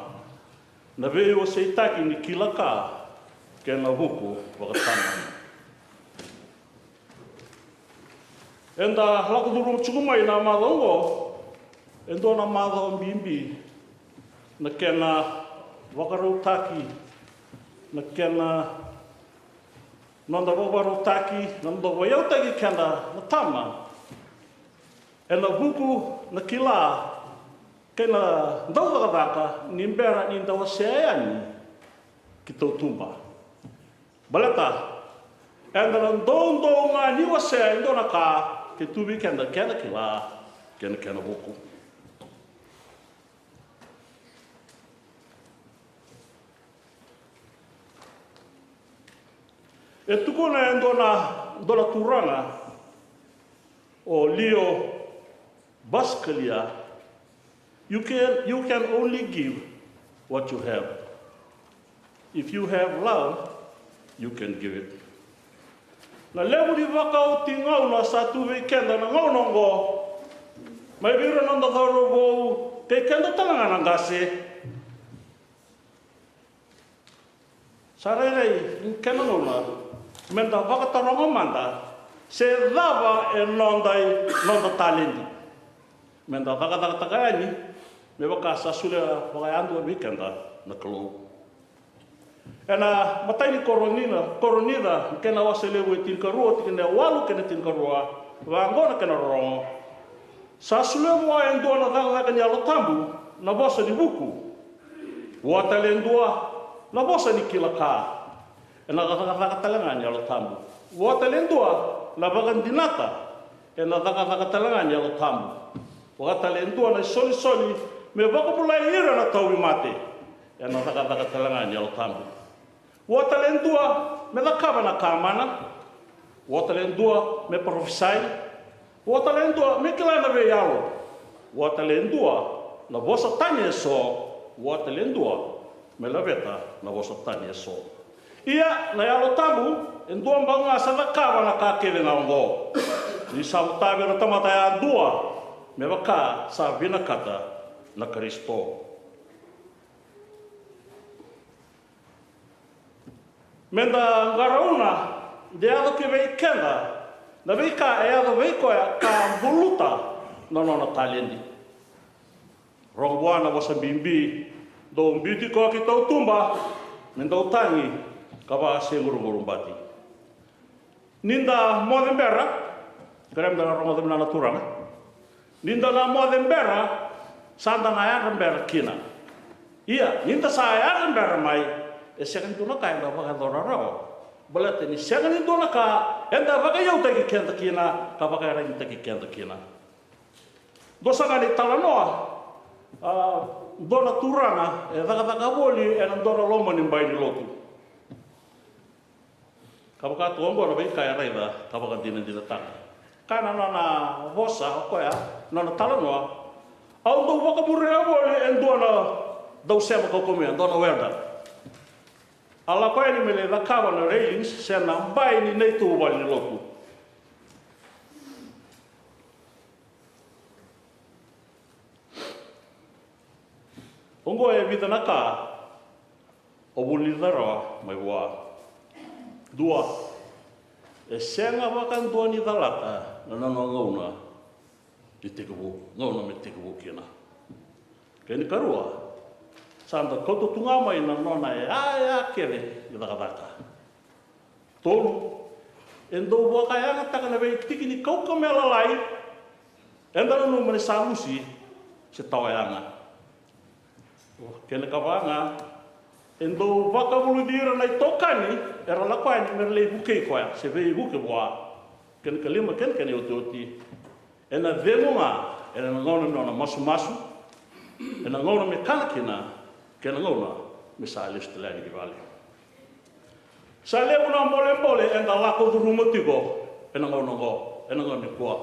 Na veiwaseitaki ni kila ka kei na vuku vakatama. Eda lako curuma tiko mai na macawa oqo, e dua na macawa bibi na kena vakarautaki, na kena noda vakarautaki, na noda vakayautaki keda na tama ena vuku na kila kei na daucakacaka ni bera ni da wasea yani ki tautuba. Baleta eda na doudou ga ni wasea e dua na ka ke tu vei keda keda kila, kei na kena vuku. E tukuna e dua na, dua na turaga, o Leo Buscaglia, you can, you can only give what you have. If you have love, you can give it. Na levu ni vakaoti gauna sa tu vei keda na gauna oqo, mai vei ira na noda cauravou kei keda tale ga na qase. Sa rairai ni kena gauna meda vakataroga mada se cava e noda, noda taledi meda cakacakataka yani me vaka sa solia vakayadua vei keda na Kalou. Ena imatai ni Korinica, Korinica, kena wase levu e tinikarua, tikina e walu kei na tinikarua, vaqo na kena rorogo. Sa solia vua e dua na cakacaka ni Yalo Tabu na vosa ni vuku. Vua tale e dua na vosa ni kila ka. Ena cakacaka tale ga ni Yalo Tabu. Vua tale e dua na vakadinata. Ena cakacaka tale ga ni Yalo Tabu. Vua tale e dua na isolisoli me vakabulai ira na tauvimate. Ena cakacaka tale ga ni Yalo Tabu. Vua tale e dua me cakava na ka mana. Vua tale e dua me parofisai. Vua tale e dua me kila na veiyalo. Vua tale e dua na vosa tani eso. Vua tale e dua me laveta na vosa tani eso. Ia na Yalo Tabu e dua bau ga sa cakava na ka kece ga oqo. Ni sa vota vei ira na tamata yadua me vaka sa vinakata na Karisito. Meda qarauna de yaco ki vei keda na veika e yaco vei koya ka buluta na nona taledi. Rogo vua na vosa bibi, dou biuti koya ki tautuba me dau tagi ka vakasequruquru bati. Ni da moce bera, kerea meda na rogoca vinaka na Turaga. Ni da na moce bera, sa da na yadra bera kina. Ia, ni da sa yadra bera mai, e sega ni dua na ka eda vakayacora rawa. Baleta ni sega ni dua na ka eda vakaiyautaki keda kina, ka vakaiyaragitaki keda kina. Dua saka na italanoa, a, dua na turaga e cakacaka voli ena dua na loma ni bai ni lotu. Ka vaka tu oqo na veika e raica ka vakadinadinataka. Kaya na nona vosa o koya, nona talanoa. Au dau vakamuria voli e dua na dausema kaukaua, e dua na welder. A lako yani me lai cakava na railings se na bai ni neitou valenilotu. Oqo e vica na ka o vulica rawa mai vua. Dua, e sega vakadua ni calata na nona gauna ni tekivu, gauna me tekivu kina. Kei na karua, sa da kauta tu ga mai na nona yaya kece ni cakacaka. Tolu, e dau vakayagataka na veitiki ni kaukamea lalai eda nanuma ni sa lusi se tawayaga. Kena ikava ga, E dau vakavuluci ira na itokani era lako yani me ra lai vukei koya se veivuke vua. Kena ikalima kei na kena iotioti, ena cegu ga ena gauna me nona masumasu, ena gauna me kana kina, kei na gauna me sa lesu tale yani ki vale. Sa levu na bolebole eda lako curuma tiko ena gauna oqo, ena gauna nikua,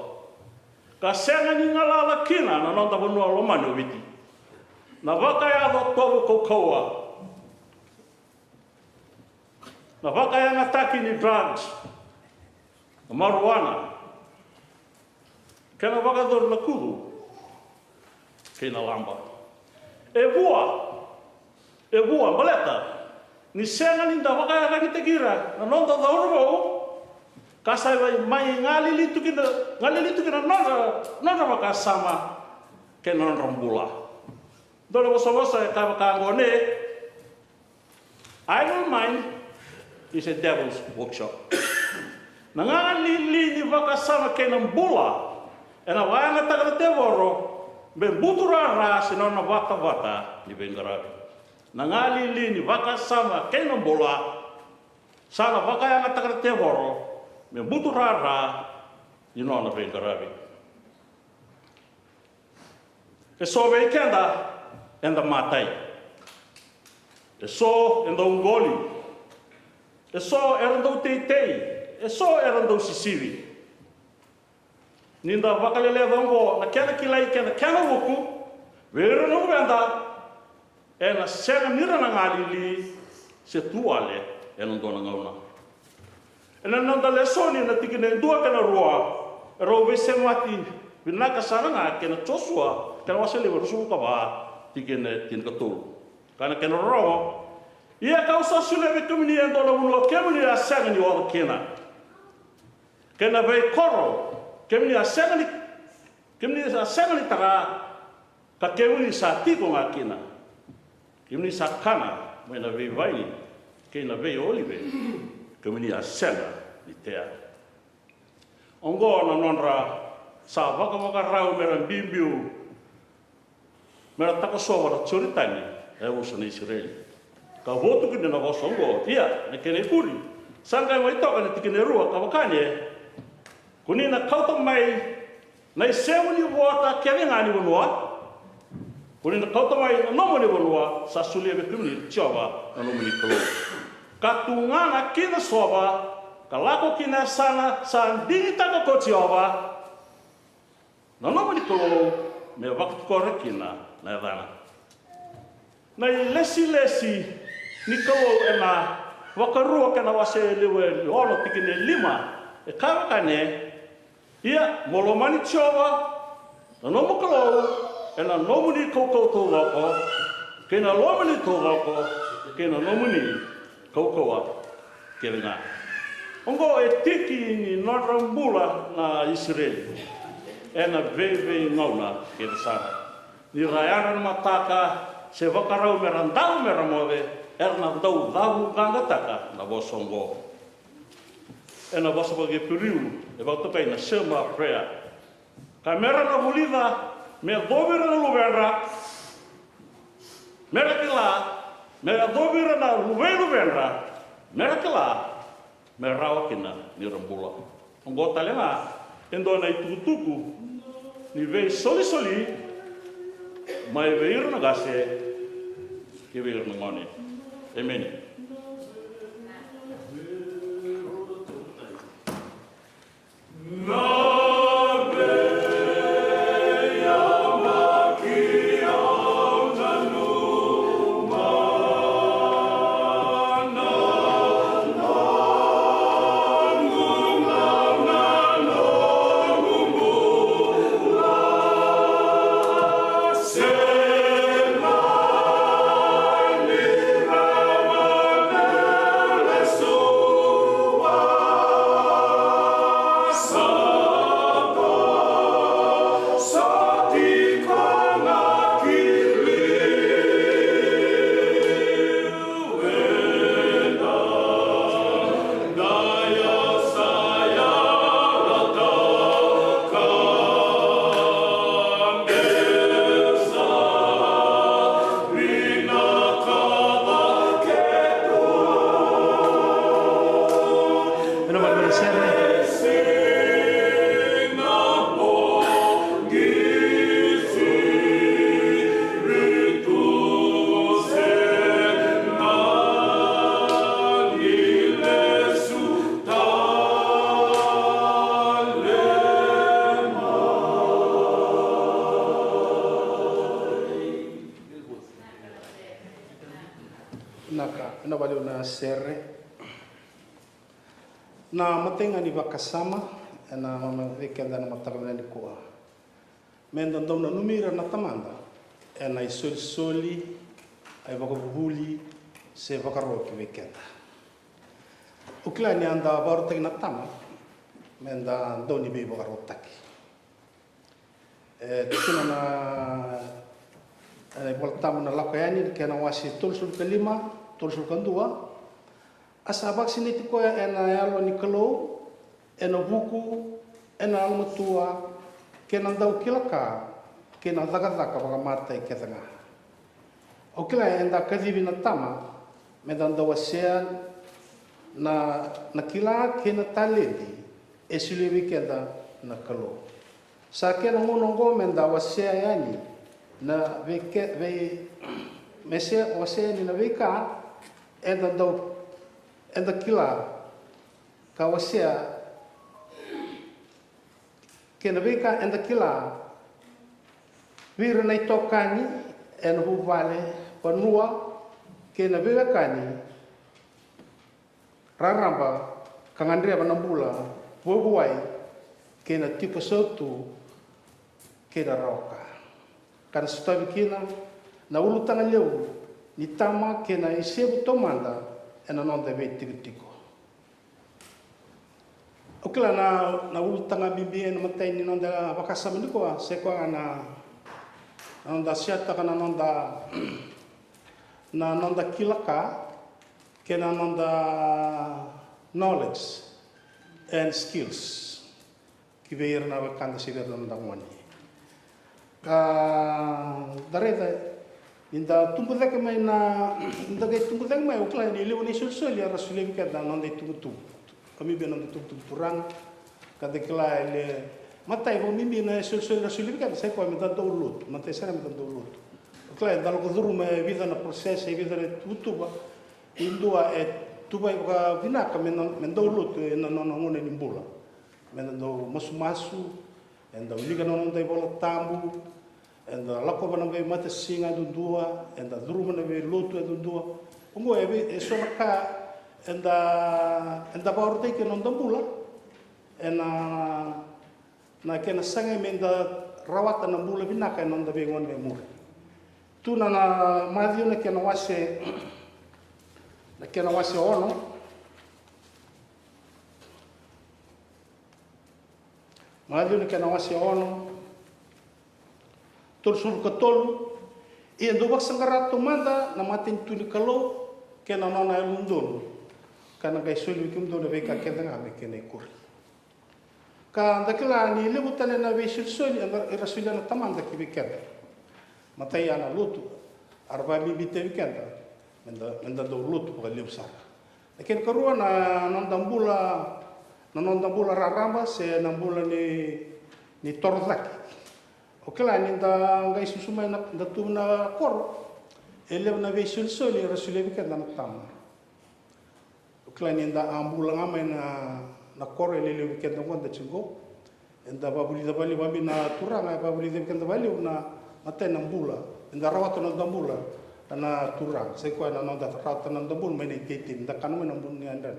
ka sega ni galala kina na noda vanua lomani o Viti. Na vakayaco tovo kaukauwa, na vakayagataki ni drugs, na marijuana, kei na vakayacori na kucu kei na laba. E vua, e vua baleta ni sega ni da vakayaragitaki ira na noda cauravou, ka sa mai galili tu kina, galili tu kina nodra, nodra vakasama kei na nodra bula. Dua na vosavosa e kaya vaka oqo: Idle mind is a devil's workshop. Na galili ni vakasama kei na bula ena vakayagataka na tevoro me buturara se nona vatavata ni veiqaravi. Na galili ni vakasama kei na bula sa na vakayagataka na tevoro me buturara ni nona veiqaravi. E so vei keda eda matai. E so e dau qoli. E so era dau teitei. E so era dau sisivi. Ni da vakaleleca oqo na kena kilai kei na kena vuku vei ira na luveda, ena sega ni ra na galili se tu wale ena dua na gauna. Ena noda lesoni na tikina e dua kei na rua, e rau veisemati vinaka sara ga kei na Josua kei na wase levu e ruasagavulu ka va, tikina e tinikatolu. Ka na kena rorogo: Ia kau sa solia vei kemuni e dua na vanua kemuni a sega ni oca kina, kei na veikoro kemuni a sega ni, kemuni a sega ni tara, ka kemuni sa tiko ga kina. Kemuni sa kana mai na veivaini kei na veiolive, kemuni a sega ni tea. Oqo na nodra sa vakavakarau me ra biubiu me ra takosova na Joritani na yavusa na Isireli. Ka votu kina na vosa oqo. Ia na kena ikuri sa qai mai toka na tikina e rua ka vaka ni: Ko ni na kauta mai na isemu ni vota kece ga ni vanua. Ko ni na kauta mai na nomuni vanua sa solia vei kemuni Jiova na nomuni Kalou, ka tugana ki na sova, ka lako ki na yasana sa digitaka ko Jiova na nomuni Kalou me vakatikora kina na yacana. Na ilesilesi ni Kalou ena Vakarua kei na wase levu e ono tikina e lima e kaya vaka ni: Ia mo lomani Jiova na nomu Kalou ena nomuni kaukauwa taucoko, kei na lomani taucoko, kei na nomuni kaukauwa kece ga. Oqo e tiki ni nodra bula na Isireli ena veiveigauna kece sara. Ni ra yadra na mataka se vakarau me ra dau me ra moce, era na dau cavuqaqataka na vosa oqo. Ena vosa vakaIperiu e vakatokai na Shema prayer. Ka me ra na vulica me yacovi ira na luvedra, me ra kila, me yacovi ira na luvei luvedra, me ra kila, me rawa kina ni ra bula. Oqo tale ga e dua na itukutuku ni veisolisoli mai vei ira na qase kei vei ira na gone. Emeni. Sere. Vinaka, vinaka vakalevu na sere. Na imatai ga ni vakasama ena nona vei keda na mataka vinaka nikua. Meda dau nanumi ira na Tamada ena isolisoli, a ivakavuvuli se vakaro ki vei keda. Au kila ni a da vakarautaki na Tama, meda dau ni veivakarautaki. E tukuna na, e, iVolatabu na Lako Yani, kena wase tolusagavulu ka lima, tolusagavulu ka dua. A sa vakasinaiti koya ena Yalo ni Kalou, ena vuku, ena yalomatua, kei na daukilaka, kei na cakacaka vakamatai kece ga. Au kila eda kacivi na Tama, meda dau wasea na, na kila kei na taledi e solia vei keda na Kalou. Sa kena gauna oqo meda wasea yani na veika, vei, me se wasea yani na veika eda dau, eda kila, ka wasea kei na veika eda kila vei ira na itokani ena vuvale, vanua, kei na veiwekani raraba, ka gadreva na bula vuavuai kei na tiko sautu kei na rawa ka. Ka na sotavi kina na ulutaga levu ni Tama kei na isevu taumada ena noda veitikotiko. Au kila na, na ulutaga bibi ena imatai ni noda vakasama nikua, se koya na, na noda seataka na noda, na noda kila ka, kei na noda knowledge and skills ki vei ira na wekada se vei ira na noda gone. Ka da raica ni da tubu cake mai na, ni da qai tubu cake mai, au kila ni levu na isolisoli era solia vei keda na noda itubutubu. Ka bibi na noda itubutubu turaga, ka da kila e le, matai vakabibi na isolisoli era solia vei keda, sa i koya meda dau lotu, matai sara meda dau lotu. Au kila eda lako curuma e vica na process, e vica na ituvatuva, e dua e tuvai vakavinaka me na, me dau lotu ena nona gauna ni bula. Meda dau masumasu, eda wilika na noda iVolatabu, eda lakova na veimatasiga yadudua, eda curuma na veilotu yadudua. Oqo e vei, e so na ka eda, eda vakarautaki kina na noda bula ena, na kena sagai meda rawata na bula vinaka ena noda veigauna e muri. Tu na, na Maciu na kena wase, na kena wase ono. Maciu na kena wase ono, tolusagavulu ka tolu. Ia dou vakasaqara taumada na matanitu ni Kalou kei na nona yalododonu, ka na qai soli vei kemudou na veika kece ga me kena ikuri. Ka da kila ni levu tale na veisolisoli era solia na Tamada ki vei keda. Matai ya na lotu, era vakabibitaki vei keda meda, meda dau lotu vakalevu sara. Na kena karua na noda bula, na noda bula raraba se na bula ni, ni torocake. O kila ni da qai susu mai na, da tu na koro, e levu na veisolisoli era solia vei keda na Tama. O kila ni da a bula ga mai na, na koro, e levu vei keda qo da tiko. Eda vavulica valevu, vakabibi na Turaga e vavulica vei keda valevu na matai na bula. Eda rawata na noda bula na Turaga. Sa i koya na noda rawata na noda bula mai na iteitei, da kana mai na bula ni yadra.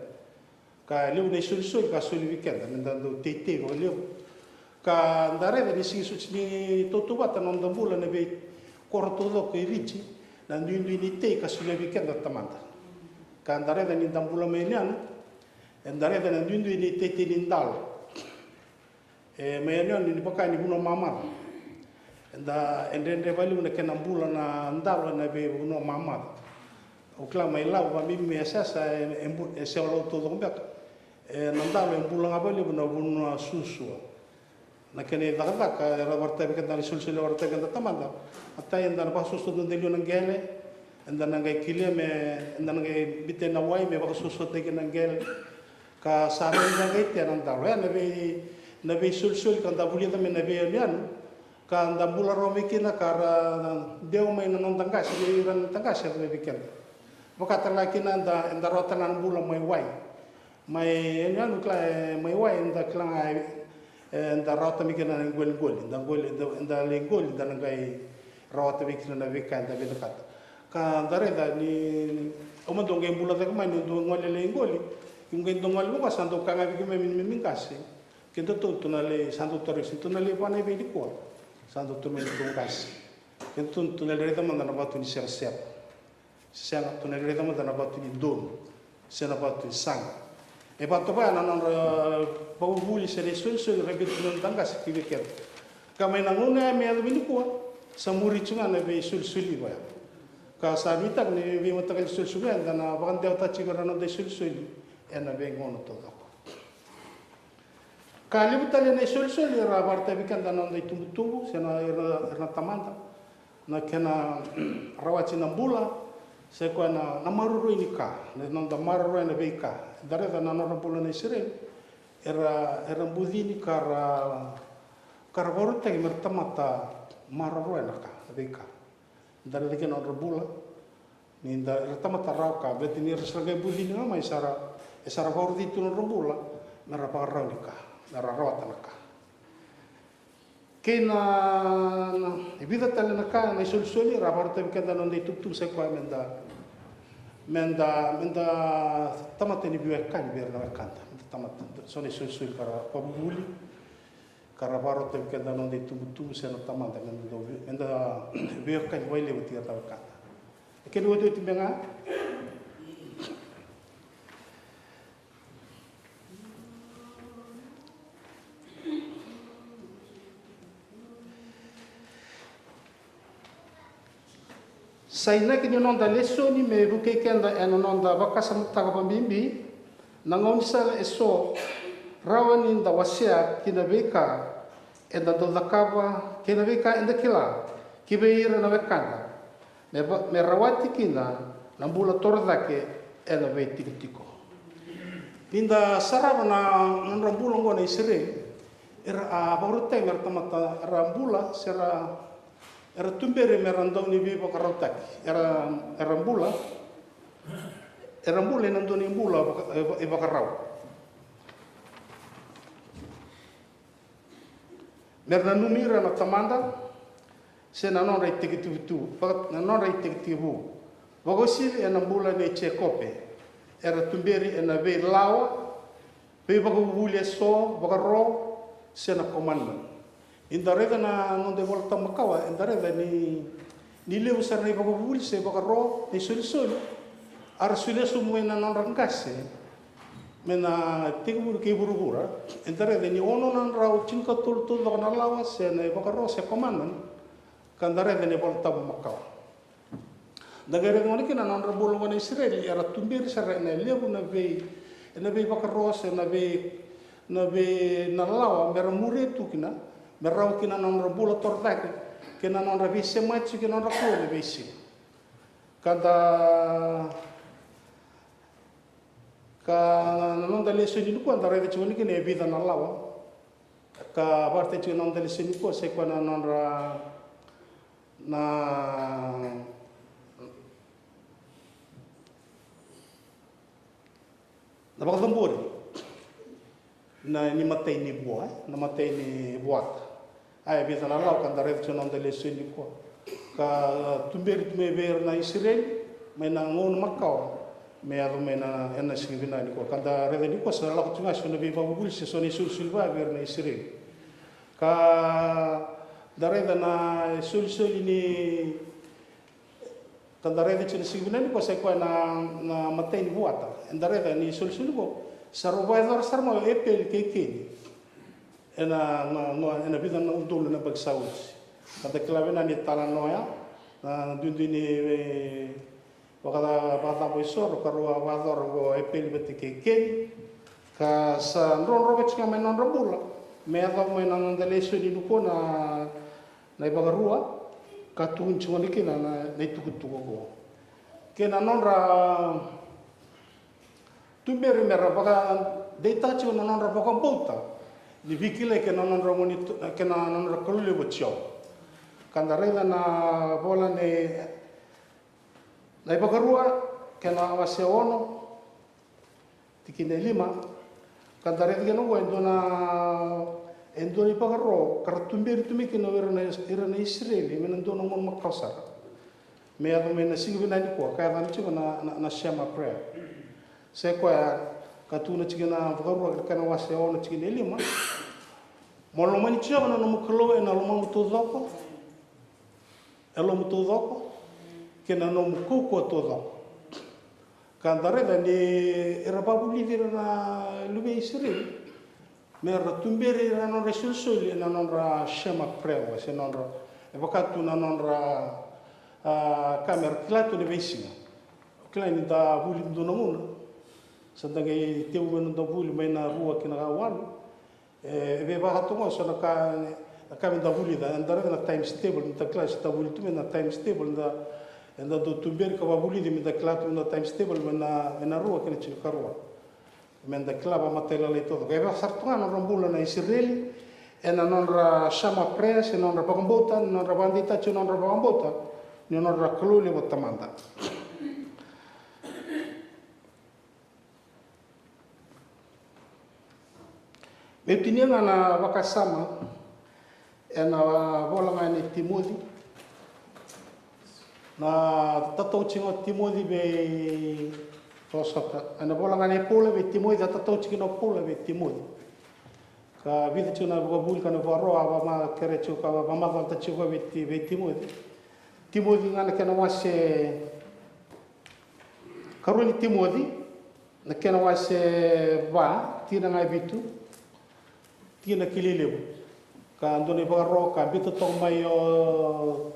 Ka levu na isolisoli ka soli vei keda, meda dau teitei vakalevu. Ka da raica ni siga soti ni tautauvata na noda bula na veikoro taucoko e Viti, na duidui ni tei ka solia vei keda na Tamada. Ka da raica ni da bula mai yanuyanu, eda raica na duidui ni teitei ni dalo. E, mai yanuyanu ni vaka ni vanua mamaca. Eda, e dredre valevu na kena bula na dalo ena veivanua mamaca. Au kila mai Lau, vakabibi mai Yasayasa, e, e bu-, e Sewalau taucoko beka. E, na dalo e bula ga valevu na vanua suasua. Na kena icakacaka era vakaraitaka vei keda na isolisoli, vakaraitaka vei keda na Tamada. Matai eda na vakasuasuataki na liu na qele, eda na qai kilia me, eda na qai biuta na wai me vakasuasuataki na qele. Ka sa mai na qai tea na dalo ya na vei, na veisolisoli ka da vulica mai na veiyanuyanu, ka da bula rawa mai kina ka ra dewa mai na noda qase, vei ira na noda qase, era vei keda. Vaka tale ga kina da, da rawata na bula mai wai. Mai yanuyanu kila, e, mai wai, da kila ga, e, da rawata mai kina na qoliqoli, da qoli, da, da lai qoli, da na qai rawata vei kina na veika eda vinakata. Ka da raica ni, au mada au qai bula cake mai niu dau gole lai qoli, niu qai dau gole mai qo sa dau kaya ga vei keimami neimami qase. Kedatou tu na lai, sa dau tarogi, sa tu na lai vana i vei nikua. Sa dau tu mai na dau qase. Kedatou tu na lai raica mada na vatu ni serasera. Sega, tu na lai raica mada na vatu ni donu se na vatu ni saqa. E vatoka ya na nodra vakavuvuli se na isolisoli ra biuta na noda qase ki vei keda. Ka mai na gauna ya me yaco mai nikua, sa muri tu ga na veisolisoli vaya. Ka sa nuitaki ni veimataqali isolisoli vaya, da na vakadewataka tiko na noda isolisoli ena veigauna taucoko. Ka levu tale na isolisoli era vakaraitaka vei keda na noda itubutubu se na, ira, ira na tamada, na kena rawati na bula, se koya na, na maroroi ni ka, na noda maroroya na veika. Da raica na nodra bula na Isireli, era, era bucini ka ra, ka ra vakarautaki me ra tamata maroroya na ka, na veika. Da raica kina na nodra bula, ni da, era tamata rawa ka, baleta ni ra sa qai bucini ga mai, sa ra, e sa ra vakaroti tu na nodra bula me ra vakarau ni ka, me ra rawata na ka. Kei na, na, e vica tale na ka, na isolisoli era vakaraitaka vei keda na noda itubutubu, sa i koya me da, me da, me da tamata ni veiwekani vei ira na wekada, me da tamata, so na isolisoli ka ra vakavuvuli, ka ra vakarautaka vei keda na noda itubutubu se na tamada, me da, me da veiwekani vakalevu vata kei ira na wekada. E kena iotioti beka ga. Sa inaki ni noda lesoni me vukei keda ena noda vakasamataka vakabibi na gaunisala eso rawa ni da wasea ki na veika eda dau cakava kei na veika eda kila ki vei ira na wekada, me va-, me rawati kina na bula torocake ena veitikotiko. Ni da sarava na nodra bula oqo na Isireli, era a vakarautaki me ra tamata, era bula se ra, era tuberi me ra dau ni veivakarautaki. Era, era bula, era bula ena dua ni bula vaka-, e va-, e vakarau. Me ra nanumi ira na tamada se na nodra itekitekivu, vaka-, na nodra itekitekivu. Vakauasivi ena bula nei Jekope, era tuberi ena veilawa, veivakavuvuli eso, vakaro se na commandment. Ni da raica na noda iVolatabu makawa, eda raica ni, ni levu sara na ivakavuvuli se vakaro, na isolisoli a ra solia sobu mai na nodra qase mai na tekivu kei vuravura. Eda raica ni ono na drau tinikatolu taucoko na lawa se na ivakaro se commandment, ka da raica na iVolatabu makawa. Da qai raica gona kina na nodra bula oqo na Isireli, era tuberi sara ena levu na vei, ena veivakaro se na vei, na vei, na lawa me ra muria tu kina, me rawa kina na nodra bula torocake kei na nodra veisemati kei na nodra Kalou ena veisiga. Ka da, ka na noda lesoni nikua da raica tiko ni kina e vica na lawa. Ka vakaraitaka tiko na noda lesoni nikua sa i koya na nodra, na, na vakacabori na, ni matai ni vua, e, na matai ni vuata. A, e vica na lawa ka da raica tiko na noda lesoni nikua. Ka tuberi tu mai vei ira na Isireli mai na gauna makawa me yaco mai na, ena siga vinaka nikua. Ka da raica nikua sa lako tiko ga so na veivakavuvuli se so na isolisoli vaya vei ira na Isireli. Ka da raica na isolisoli ni, ka da raica tiko na siga vinaka nikua sa i koya na, na matai ni vuata. Eda raica ni isolisoli qo sa rau vakayacora sara mai o Epeli kei Keni ena, na, na, ena vica na udolu na yabaki sa oti. Ka da kila vinaka ni talanoa ya, na duidui ni, e, vaka, vakacabo isoro ka rau a vakayacora o Epeli vata kei Keni. Ka sa drodro vata tiko ga mai na nodra bula me yacova mai na noda lesoni nikua na, na iVakarua, ka tukuni tiko ni kina na, na itukutuku oqo. Kei na nodra tuberi me ra vaka, deitaka tiko na nodra vakabauta ni veikilai kei na nodra gone tu-, kei na nodra Kalou levu o Jiova. Ka da raica na vola nei, na iVakarua kei na wase ono, tikina e lima, ka da raica kina oqo e dua na, e dua na ivakaro ka ra tuberi tu mai kina o ira na, ira na Isireli mai na dua na gauna makawa sara. Me yaco mai na siga vinaka nikua, ka yacana tiko na, na, na Shema prayer. Sa i koya ka tukuna tiko na iVakarua kei na wase ono tikina e lima. Mo lomani Jiova na nomu Kalou ena lomamu taucoko, e lomamu taucoko, kei na nomu kaukauwa taucoko. Ka da raica ni era vakavulici ira na luve i Isireli me ra tuberi ira na nodra isolisoli ena nodra Shema prayer, se nodra, e vaka tu na nodra, a, ka me ra kila tu na veisiga. O kila ni da vuli dua na gauna, sa da qai tevu mai na noda vuli mai na rua ki na walu. E, e veivakatogo so na ka, na ka me da vulica, eda raica na times table, me da kila se da vuli tu mai na times table, da, eda dau tuberi ka vakavulici me da kila tu mai na times table, mai na, mai na rua kei na tinikarua. Me da kila vakamatailalai taucoko. E vaka sara tu ga na nodra bula na Isireli, ena nodra Shema prayer, se nodra vakabauta, nodra vakadeitaki nodra vakabauta ni nodra Kalou levu o Tamada. Meu tinia ga na vakasama ena vola ga nei Timoci. Na tatau tiko o Timoci vei, tosota, ena vola ga nei Paula vei Timoci, a tatau tiko kina o Paula vei Timoci. Ka vica tiko na vakavuli ka na vakaroa, a vamakere tiko ka vamacalataka tiko vei Ti-, vei Timoci. Timoci ga na kena wase, karua ni Timoci, na kena wase va, tikina ga e vitu, tikina kilai levu. Ka dua na ivakaro ka biuta toka mai o,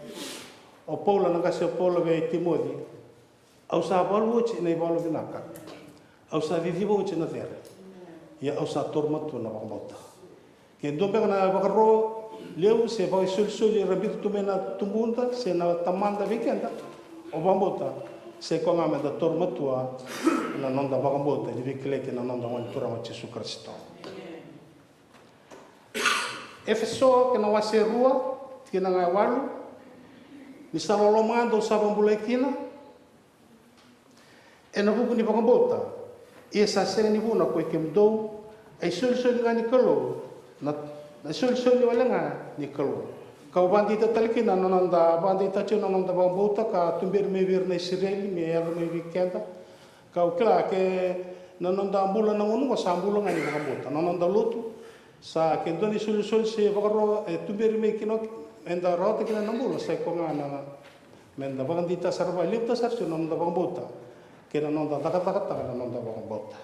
o Paula, na qase o Paula vei Timoci. Au sa valu oti na ivalu vinaka. Au sa ciciva oti na cere. Ia au sa toro matua na vakabauta. Ke dua beka na vakaro levu se vakaisolisoli era biuta tu mai na tubuda se na tamada vei keda, o vakabauta, sa i koya ga me da toro matua na noda vakabauta ni veikilai kei na noda Gone Turaga o Jisu Karisito. Efeso kei na wase rua, tikina ga e walu. Ni sa loloma ga dou sa vakabulai kina ena vuku ni vakabauta, ia sa sega ni vuna koi kemudou, a isolisoli ga ni Kalou, na, na isolisoli wale ga ni Kalou. Kau vakadeita tale kina na noda vakadeita tiko na noda vakabauta ka tuberi mai vei ira na Isireli me yaco mai vei keda. Kau kila ke na noda bula na gauna oqo sa bula ga ni vakabauta. Na noda lotu sa ke dua na isolisoli se vakaro e tuberi mai kina, eda rawata kina na bula, sa i koya ga na, meda vakadeita sara, vakalevuta sara tiko na noda vakabauta kei na noda cakacakataka na noda vakabauta.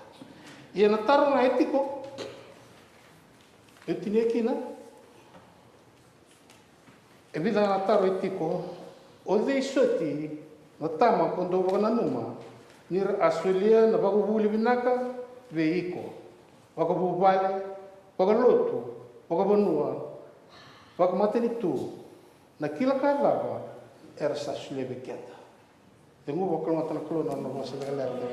Ia na taro ga e tiko, e tinia kina, e vica na taro e tiko. O cei soti na tama ko dou vakananuma ni ra a solia na vakavuvuli vinaka vei iko, vakavuvale, vakalotu, vakavanua, vakamatanitu, na kila ka cava era sa solia vei keda? Tekivu vakalougata na Kalou na nona vosa lekaleka.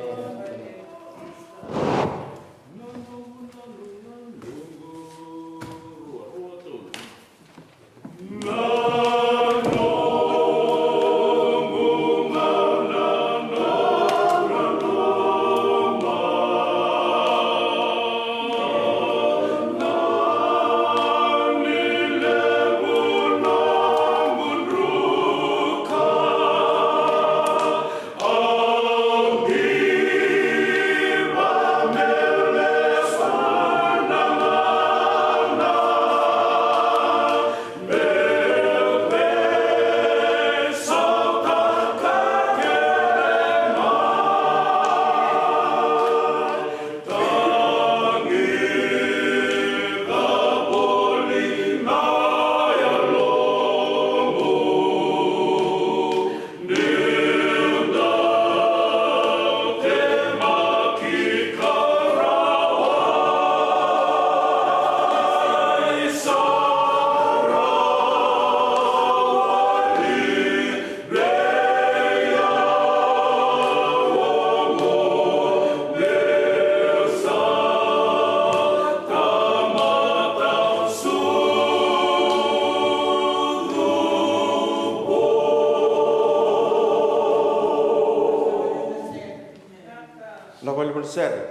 Sere.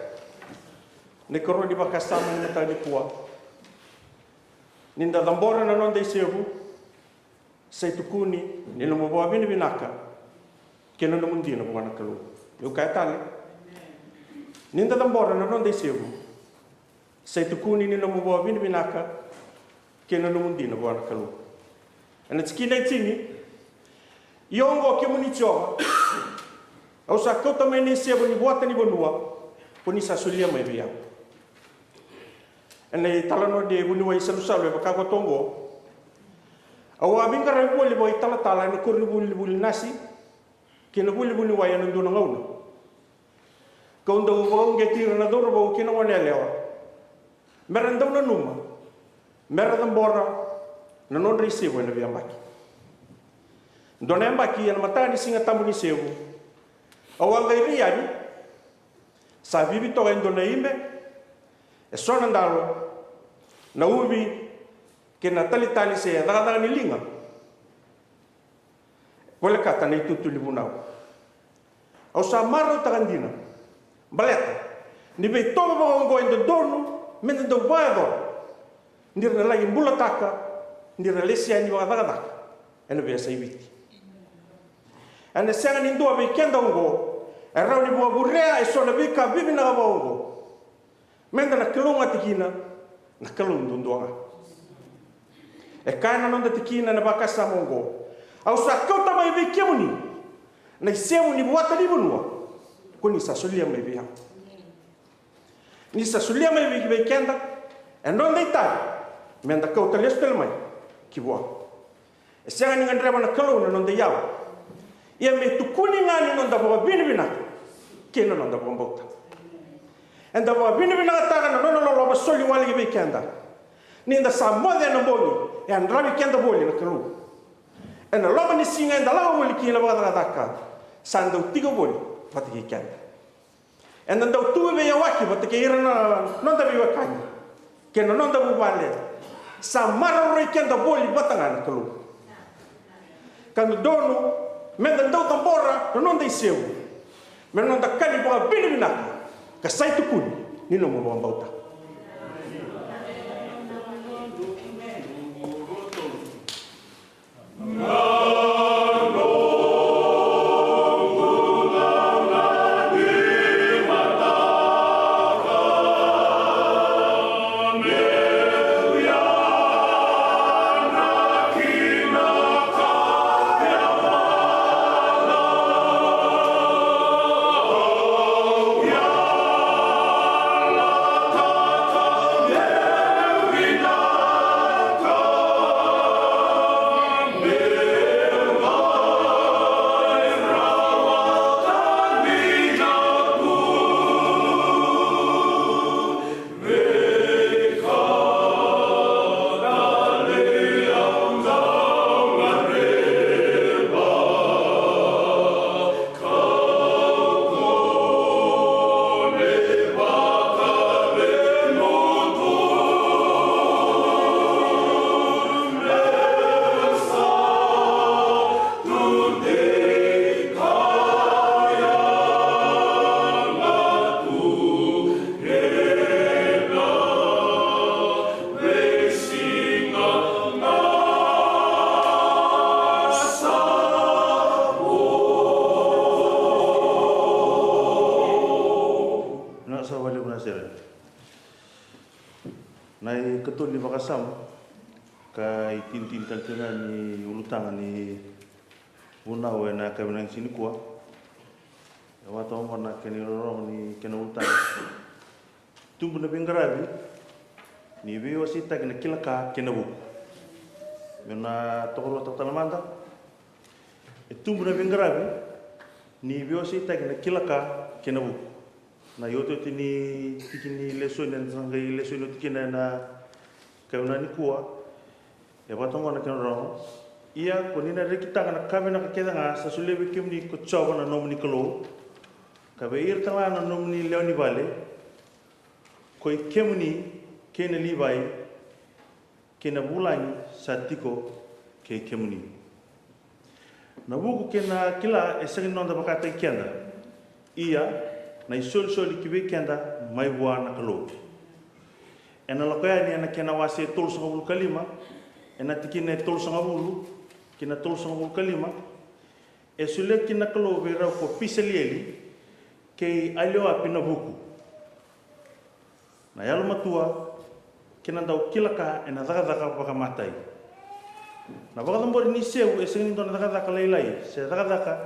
Na ikarua ni vakasama ni mataka nikua. Ni da cabora na noda isevu, sa itukuni ni nomu vakavinavinaka kei na nomu dina vua na Kalou. Meu kaya tale. Ni da cabora na noda isevu, sa itukuni ni nomu vakavinavinaka kei na nomu dina vua na Kalou. Ena tikina e tini, ia oqo kemuni Jiova, au sa kauta mai na isevu ni vuata ni vanua, ko ni sa solia mai vei au. Ena italanoa ni vuniwai salusalu e vaka koto oqo, au a veiqaravi voli vakaitalatala ena koronivuli ni vuli nasi kei na vuli vuniwai ena dua na gauna. Kau dau vakauqeti ira na cauravou kei na goneyalewa mera dau nanuma mera cabora na nodra isevu ena veiyabaki. Dua na yabaki ena mataka ni Siga Tabu ni Sevu, au a qai rai yani, sa vivi toka e dua na ibe, e so na dalo, na uvi, kei na talitali se cakacaka ni liga. Volekata na itutu ni vunau. Au sa marautaka dina baleta ni veitovo vakaoqo e dodonu meda dau vakayacora ni ra na laki bulataka ni ra lesi yani vakacakacaka ena veiyasai Viti. Ena sega ni dua vei keda oqo e rawa ni vakavurea e so na veika vivinaka vakaoqo. Meda na kalougata kina na Kalou duadua ga. E kaya na noda tikina ena vakasama oqo, au sa kauta mai vei kemuni na isevu ni vuata ni vanua ko ni sa solia mai vei au. Ni sa solia mai vei, vei keda e noda itavi meda kauta lesu tale mai ki vua. E sega ni gadreva na Kalou na noda iyavu. Ia me tukuni ga ni noda vakavinavinaka kei na noda vakabauta. Eda vakavinavinakataka na nona loloma soli wale ki vei keda. Ni da sa moce ena bogi e yadravi keda voli na Kalou. Ena loma ni siga eda lako voli kina vakacakacaka, sa dau tiko voli vata kei keda. Eda dau tu veiyawaki vata kei ira na noda veiwekani kei na noda vuvale. Sa maroroi keda voli vata ga na Kalou. Ka dodonu meda dau cabora na noda isevu me noda ka ni vakavinavinaka ka sa itukuni ni nomu vakabauta. Na sa vale na sere. Na ikatolu ni vakasama ka itinitini tale tiko ga ni ulutaga ni vunau ena yakavi ni siga nikua. E vaka oqo na kena irorogo ni kena ulutaga. Tubu na veiqaravi ni veiwaseitaki na kila ka kei na vuku. Meu na tokaruataka tale mada. E tubu na veiqaravi ni veiwaseitaki na kila ka kei na vuku. Na iotioti ni tiki ni lesoni eda sa qai lesoni oti kina ena yakavi nikua. E vaka oqo na kena rogo. Ia ko ni na rekitaka na ka vinaka kece ga sa solia vei kemuni ko Jiova na nomuni Kalou, ka vei ira tale ga na nomuni lewe ni vale, ko i kemuni kei na Livai kei na vulagi sa tiko kei kemuni. Na vuku kei na kila e sega ni noda vakataki keda. Ia, Na isolisoli ki vei keda mai vua na Kalou. Ena Lako Yani ena kena wase e tolusagavulu ka lima, ena tikina e tolusagavulu ki na tolusagavulu ka lima, e solia kina na Kalou vei rau ko Pisalieli kei Alioapi na vuku, na yalomatua, kei na dau kila ka ena cakacaka vakamatai. Na vakacabori ni isevu e sega ni dua na cakacaka lailai se cakacaka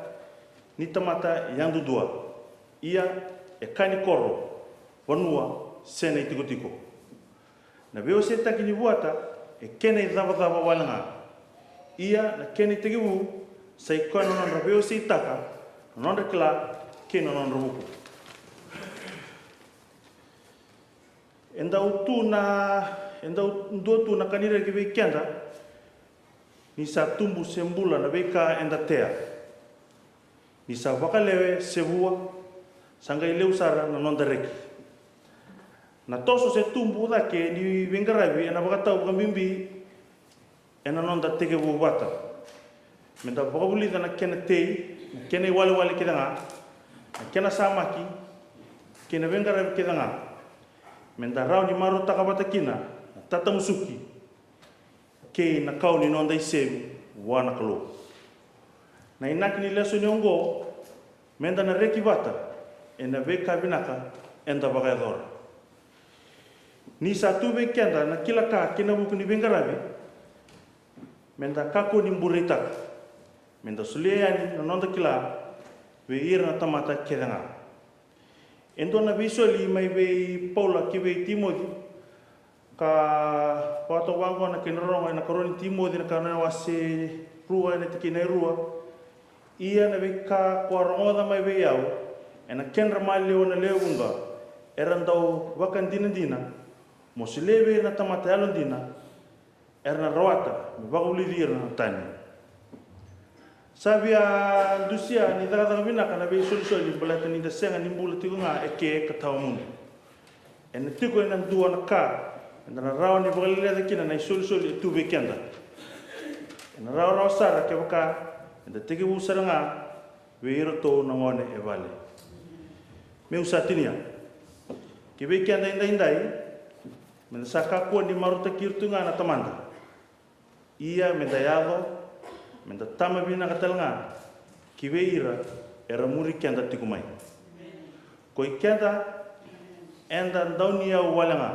ni tamata yadudua. Ia, e ka ni koro, vanua, se na itikotiko. Na veiwaseitaki ni vuata e kena icavacava wale ga. Ia, na kena itekivu sa i koya na nodra veiwaseitaka na nodra kila kei na nodra vuku. E dau tu na, e dau dua tu na ka ni reki vei keda. Ni sa tubu se bula na veika eda tea, ni sa vakalewe se vua, sa qai levu sara na noda reki. Na toso se tubu cake ni veiqaravi ena vakatau vakabibi ena noda tekivu vata. Meda vakavulica na kena tei, na kena iwalewale kece ga, na kena samaki, kei na veiqaravi kece ga. Meda rawa ni marautaka vata kina na tatamusuki kei na kau ni noda isevu vua na Kalou. Na inaki ni lesoni oqo, meda na reki vata ena veika vinaka eda vakayacora. Ni sa tu vei keda na kila ka kei na vuku ni veiqaravi, meda kakua ni bureitaka. Meda solia yani na noda kila vei ira na tamata kece ga. E dua na veisoli mai vei Paula ki vei Timoci, ka vakatau vaqo na kena rorogo ena karua ni Timoci, na karua na wase rua, ena tikina e rua. Ia na veika ko a rogoca mai vei au ena kedra maliwa na lewe vuqa era dau vakadinadina, mo solia vei ira na tamata yalodina, era na rawata me vakavulici ira na tani. Sa via dusia ni cakacaka vinaka na veisolisoli baleta ni da sega ni bula tiko ga eke ka tawa mudu. Ena tiko ena dua na ka eda na rawa ni vakaleleca kina na isolisoli e tu vei keda. Ena rawarawa sara kevaka eda tekivu sara ga vei iratou na gone e vale. Meu sa tinia. Ki vei keda edaidai, meda sa kakua ni marautaki ira tu ga na tamada. Ia meda yaco, meda tama vinaka tale ga ki vei ira era muri keda tiko mai. Koi keda eda dauniyau wale ga.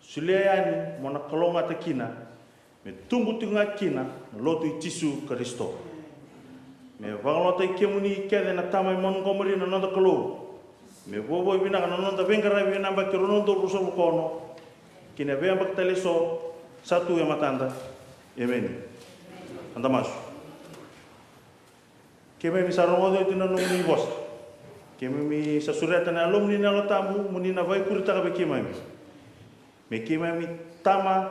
Solia yani mo na kalougata kina, me tubu tiko ga kina na lotu i Jisu Karisito. Me vakalotaki kemuni kece na tama e Montgomery na noda Kalou. Me vuavuai vinaka na noda veiqaravi ena yabaki rua na udolu ruasagavulu ka ono kei na veiyabaki tale eso sa tu e matada. Emeni. Eda masu. Keimami sa rogoca oti na nomuni vosa. Keimami sa sureta na Yalomuni na Yalo Tabu mo ni na vakaikuritaka vei keimami. Me keimami tama,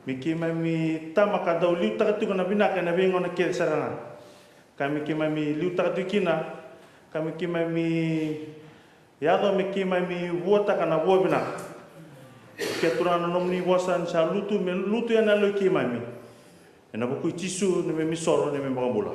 me keimami tama ka dau liutaka tiko na vinaka ena veigauna kece sara ga. Ka me keimami liutaka tiko kina, ka me keimami yaco me keimami vuataka na vua vinaka. Ke Turaga na nomuni vosa ni sa lutu, me lutu ena yaloi keimami. Ena vuku i Jisu neimami isoro, neimami iVakabula.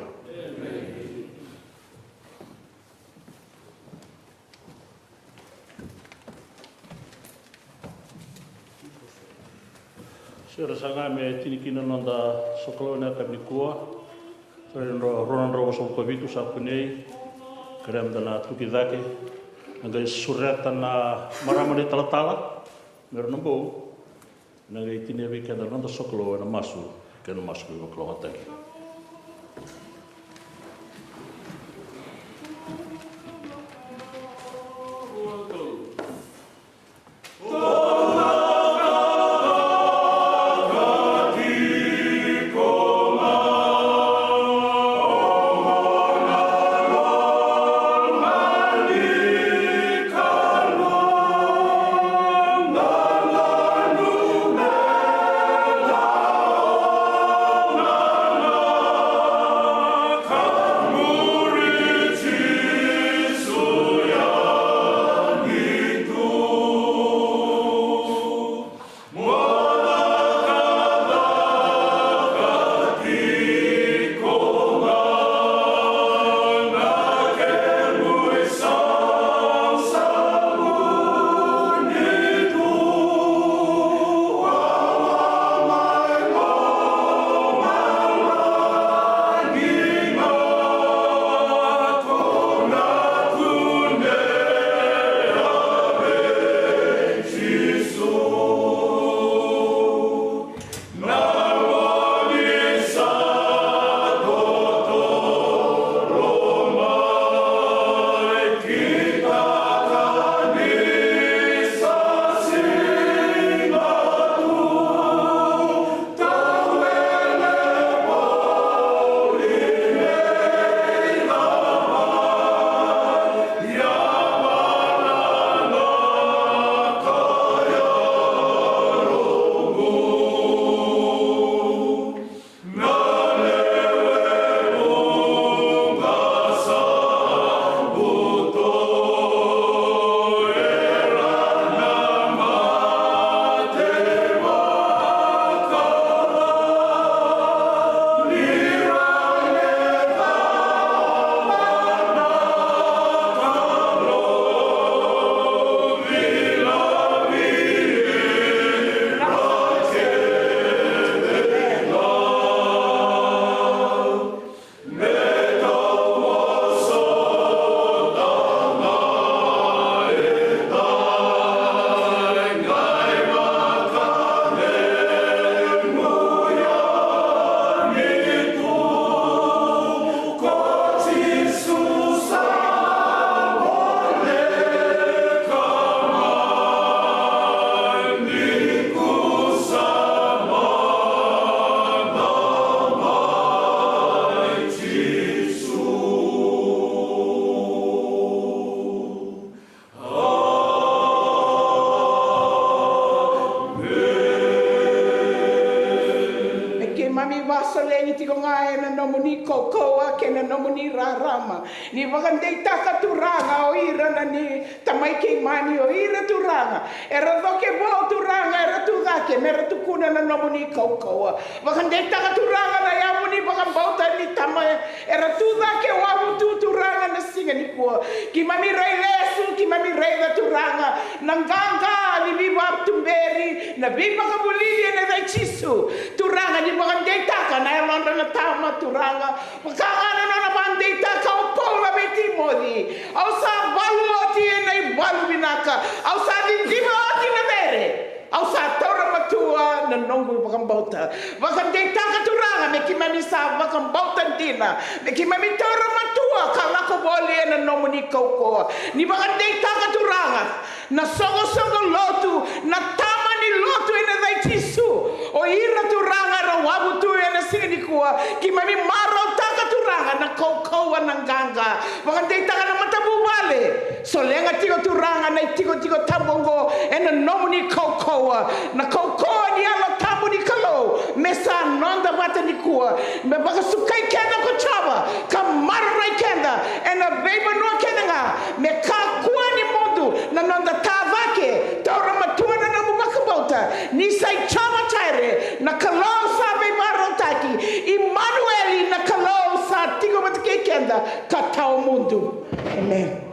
Sere sara ga me tini kina na noda sokalou ena yakavi nikua. Sa rua na drau, rua na drau vasagavulu ka vitu sa kunei. Kerea meda na tuki cake. Na qai sureta na marama na italatala me ra na bau na qai tinia vei keda na noda sokalou ena masu kei na masu veivakalougatataki. solegi tiko ga ena nomuni kaukauwa kei na nomuni rarama. Ni vakadeitaka Turaga o ira na ni tamai keimami, o ira Turaga era coke vou Turaga, era tu cake me ra tukuna na nomuni kaukauwa. Vakadeitaka Turaga na yavu ni vakabauta ni tama era tu cake wavu tu Turaga na siga nikua. Keimami rai lesu, keimami raica Turaga na qaqa ni veivakatuberi, na veivakavulici ena yaca i Jisu. Turaga ni vakadeitaka na yalodra na tama Turaga. Vaka ga na nona vakadeitaka o Paula vei Timoci. Au sa valu oti ena ivalu vinaka. Au sa ciciva oti na cere. Au sa taura matua na noqu vakabauta. Vakadeitaka Turaga me keimami sa vakabauta dina. Me keimami taura matua ka lako voli ena nomuni kaukauwa. Ni vakadeitaka Turaga na soqosoqo lotu, na tama ni lotu ena yaca i Jisu. O ira Turaga era wavu tu ena siga nikua, keimami marautaka Turaga na kaukauwa, na qaqa. Vakadeitaka na matavuvale, solega tiko Turaga na itikotiko tabu oqo ena nomuni kaukauwa. Na kaukauwa ni Yalo Tabu ni Kalou me sa noda vata nikua, me vakasukai keda ko Jiova ka maroroi keda ena veivanua kece ga, me kakua ni mudu na noda ta cake. Taura matua na nomu vakabauta ni sa i Jiova Jaire, na Kalou sa veivakarautaki, Imanueli, na Kalou sa tiko vata kei keda ka tawamudu. Amen.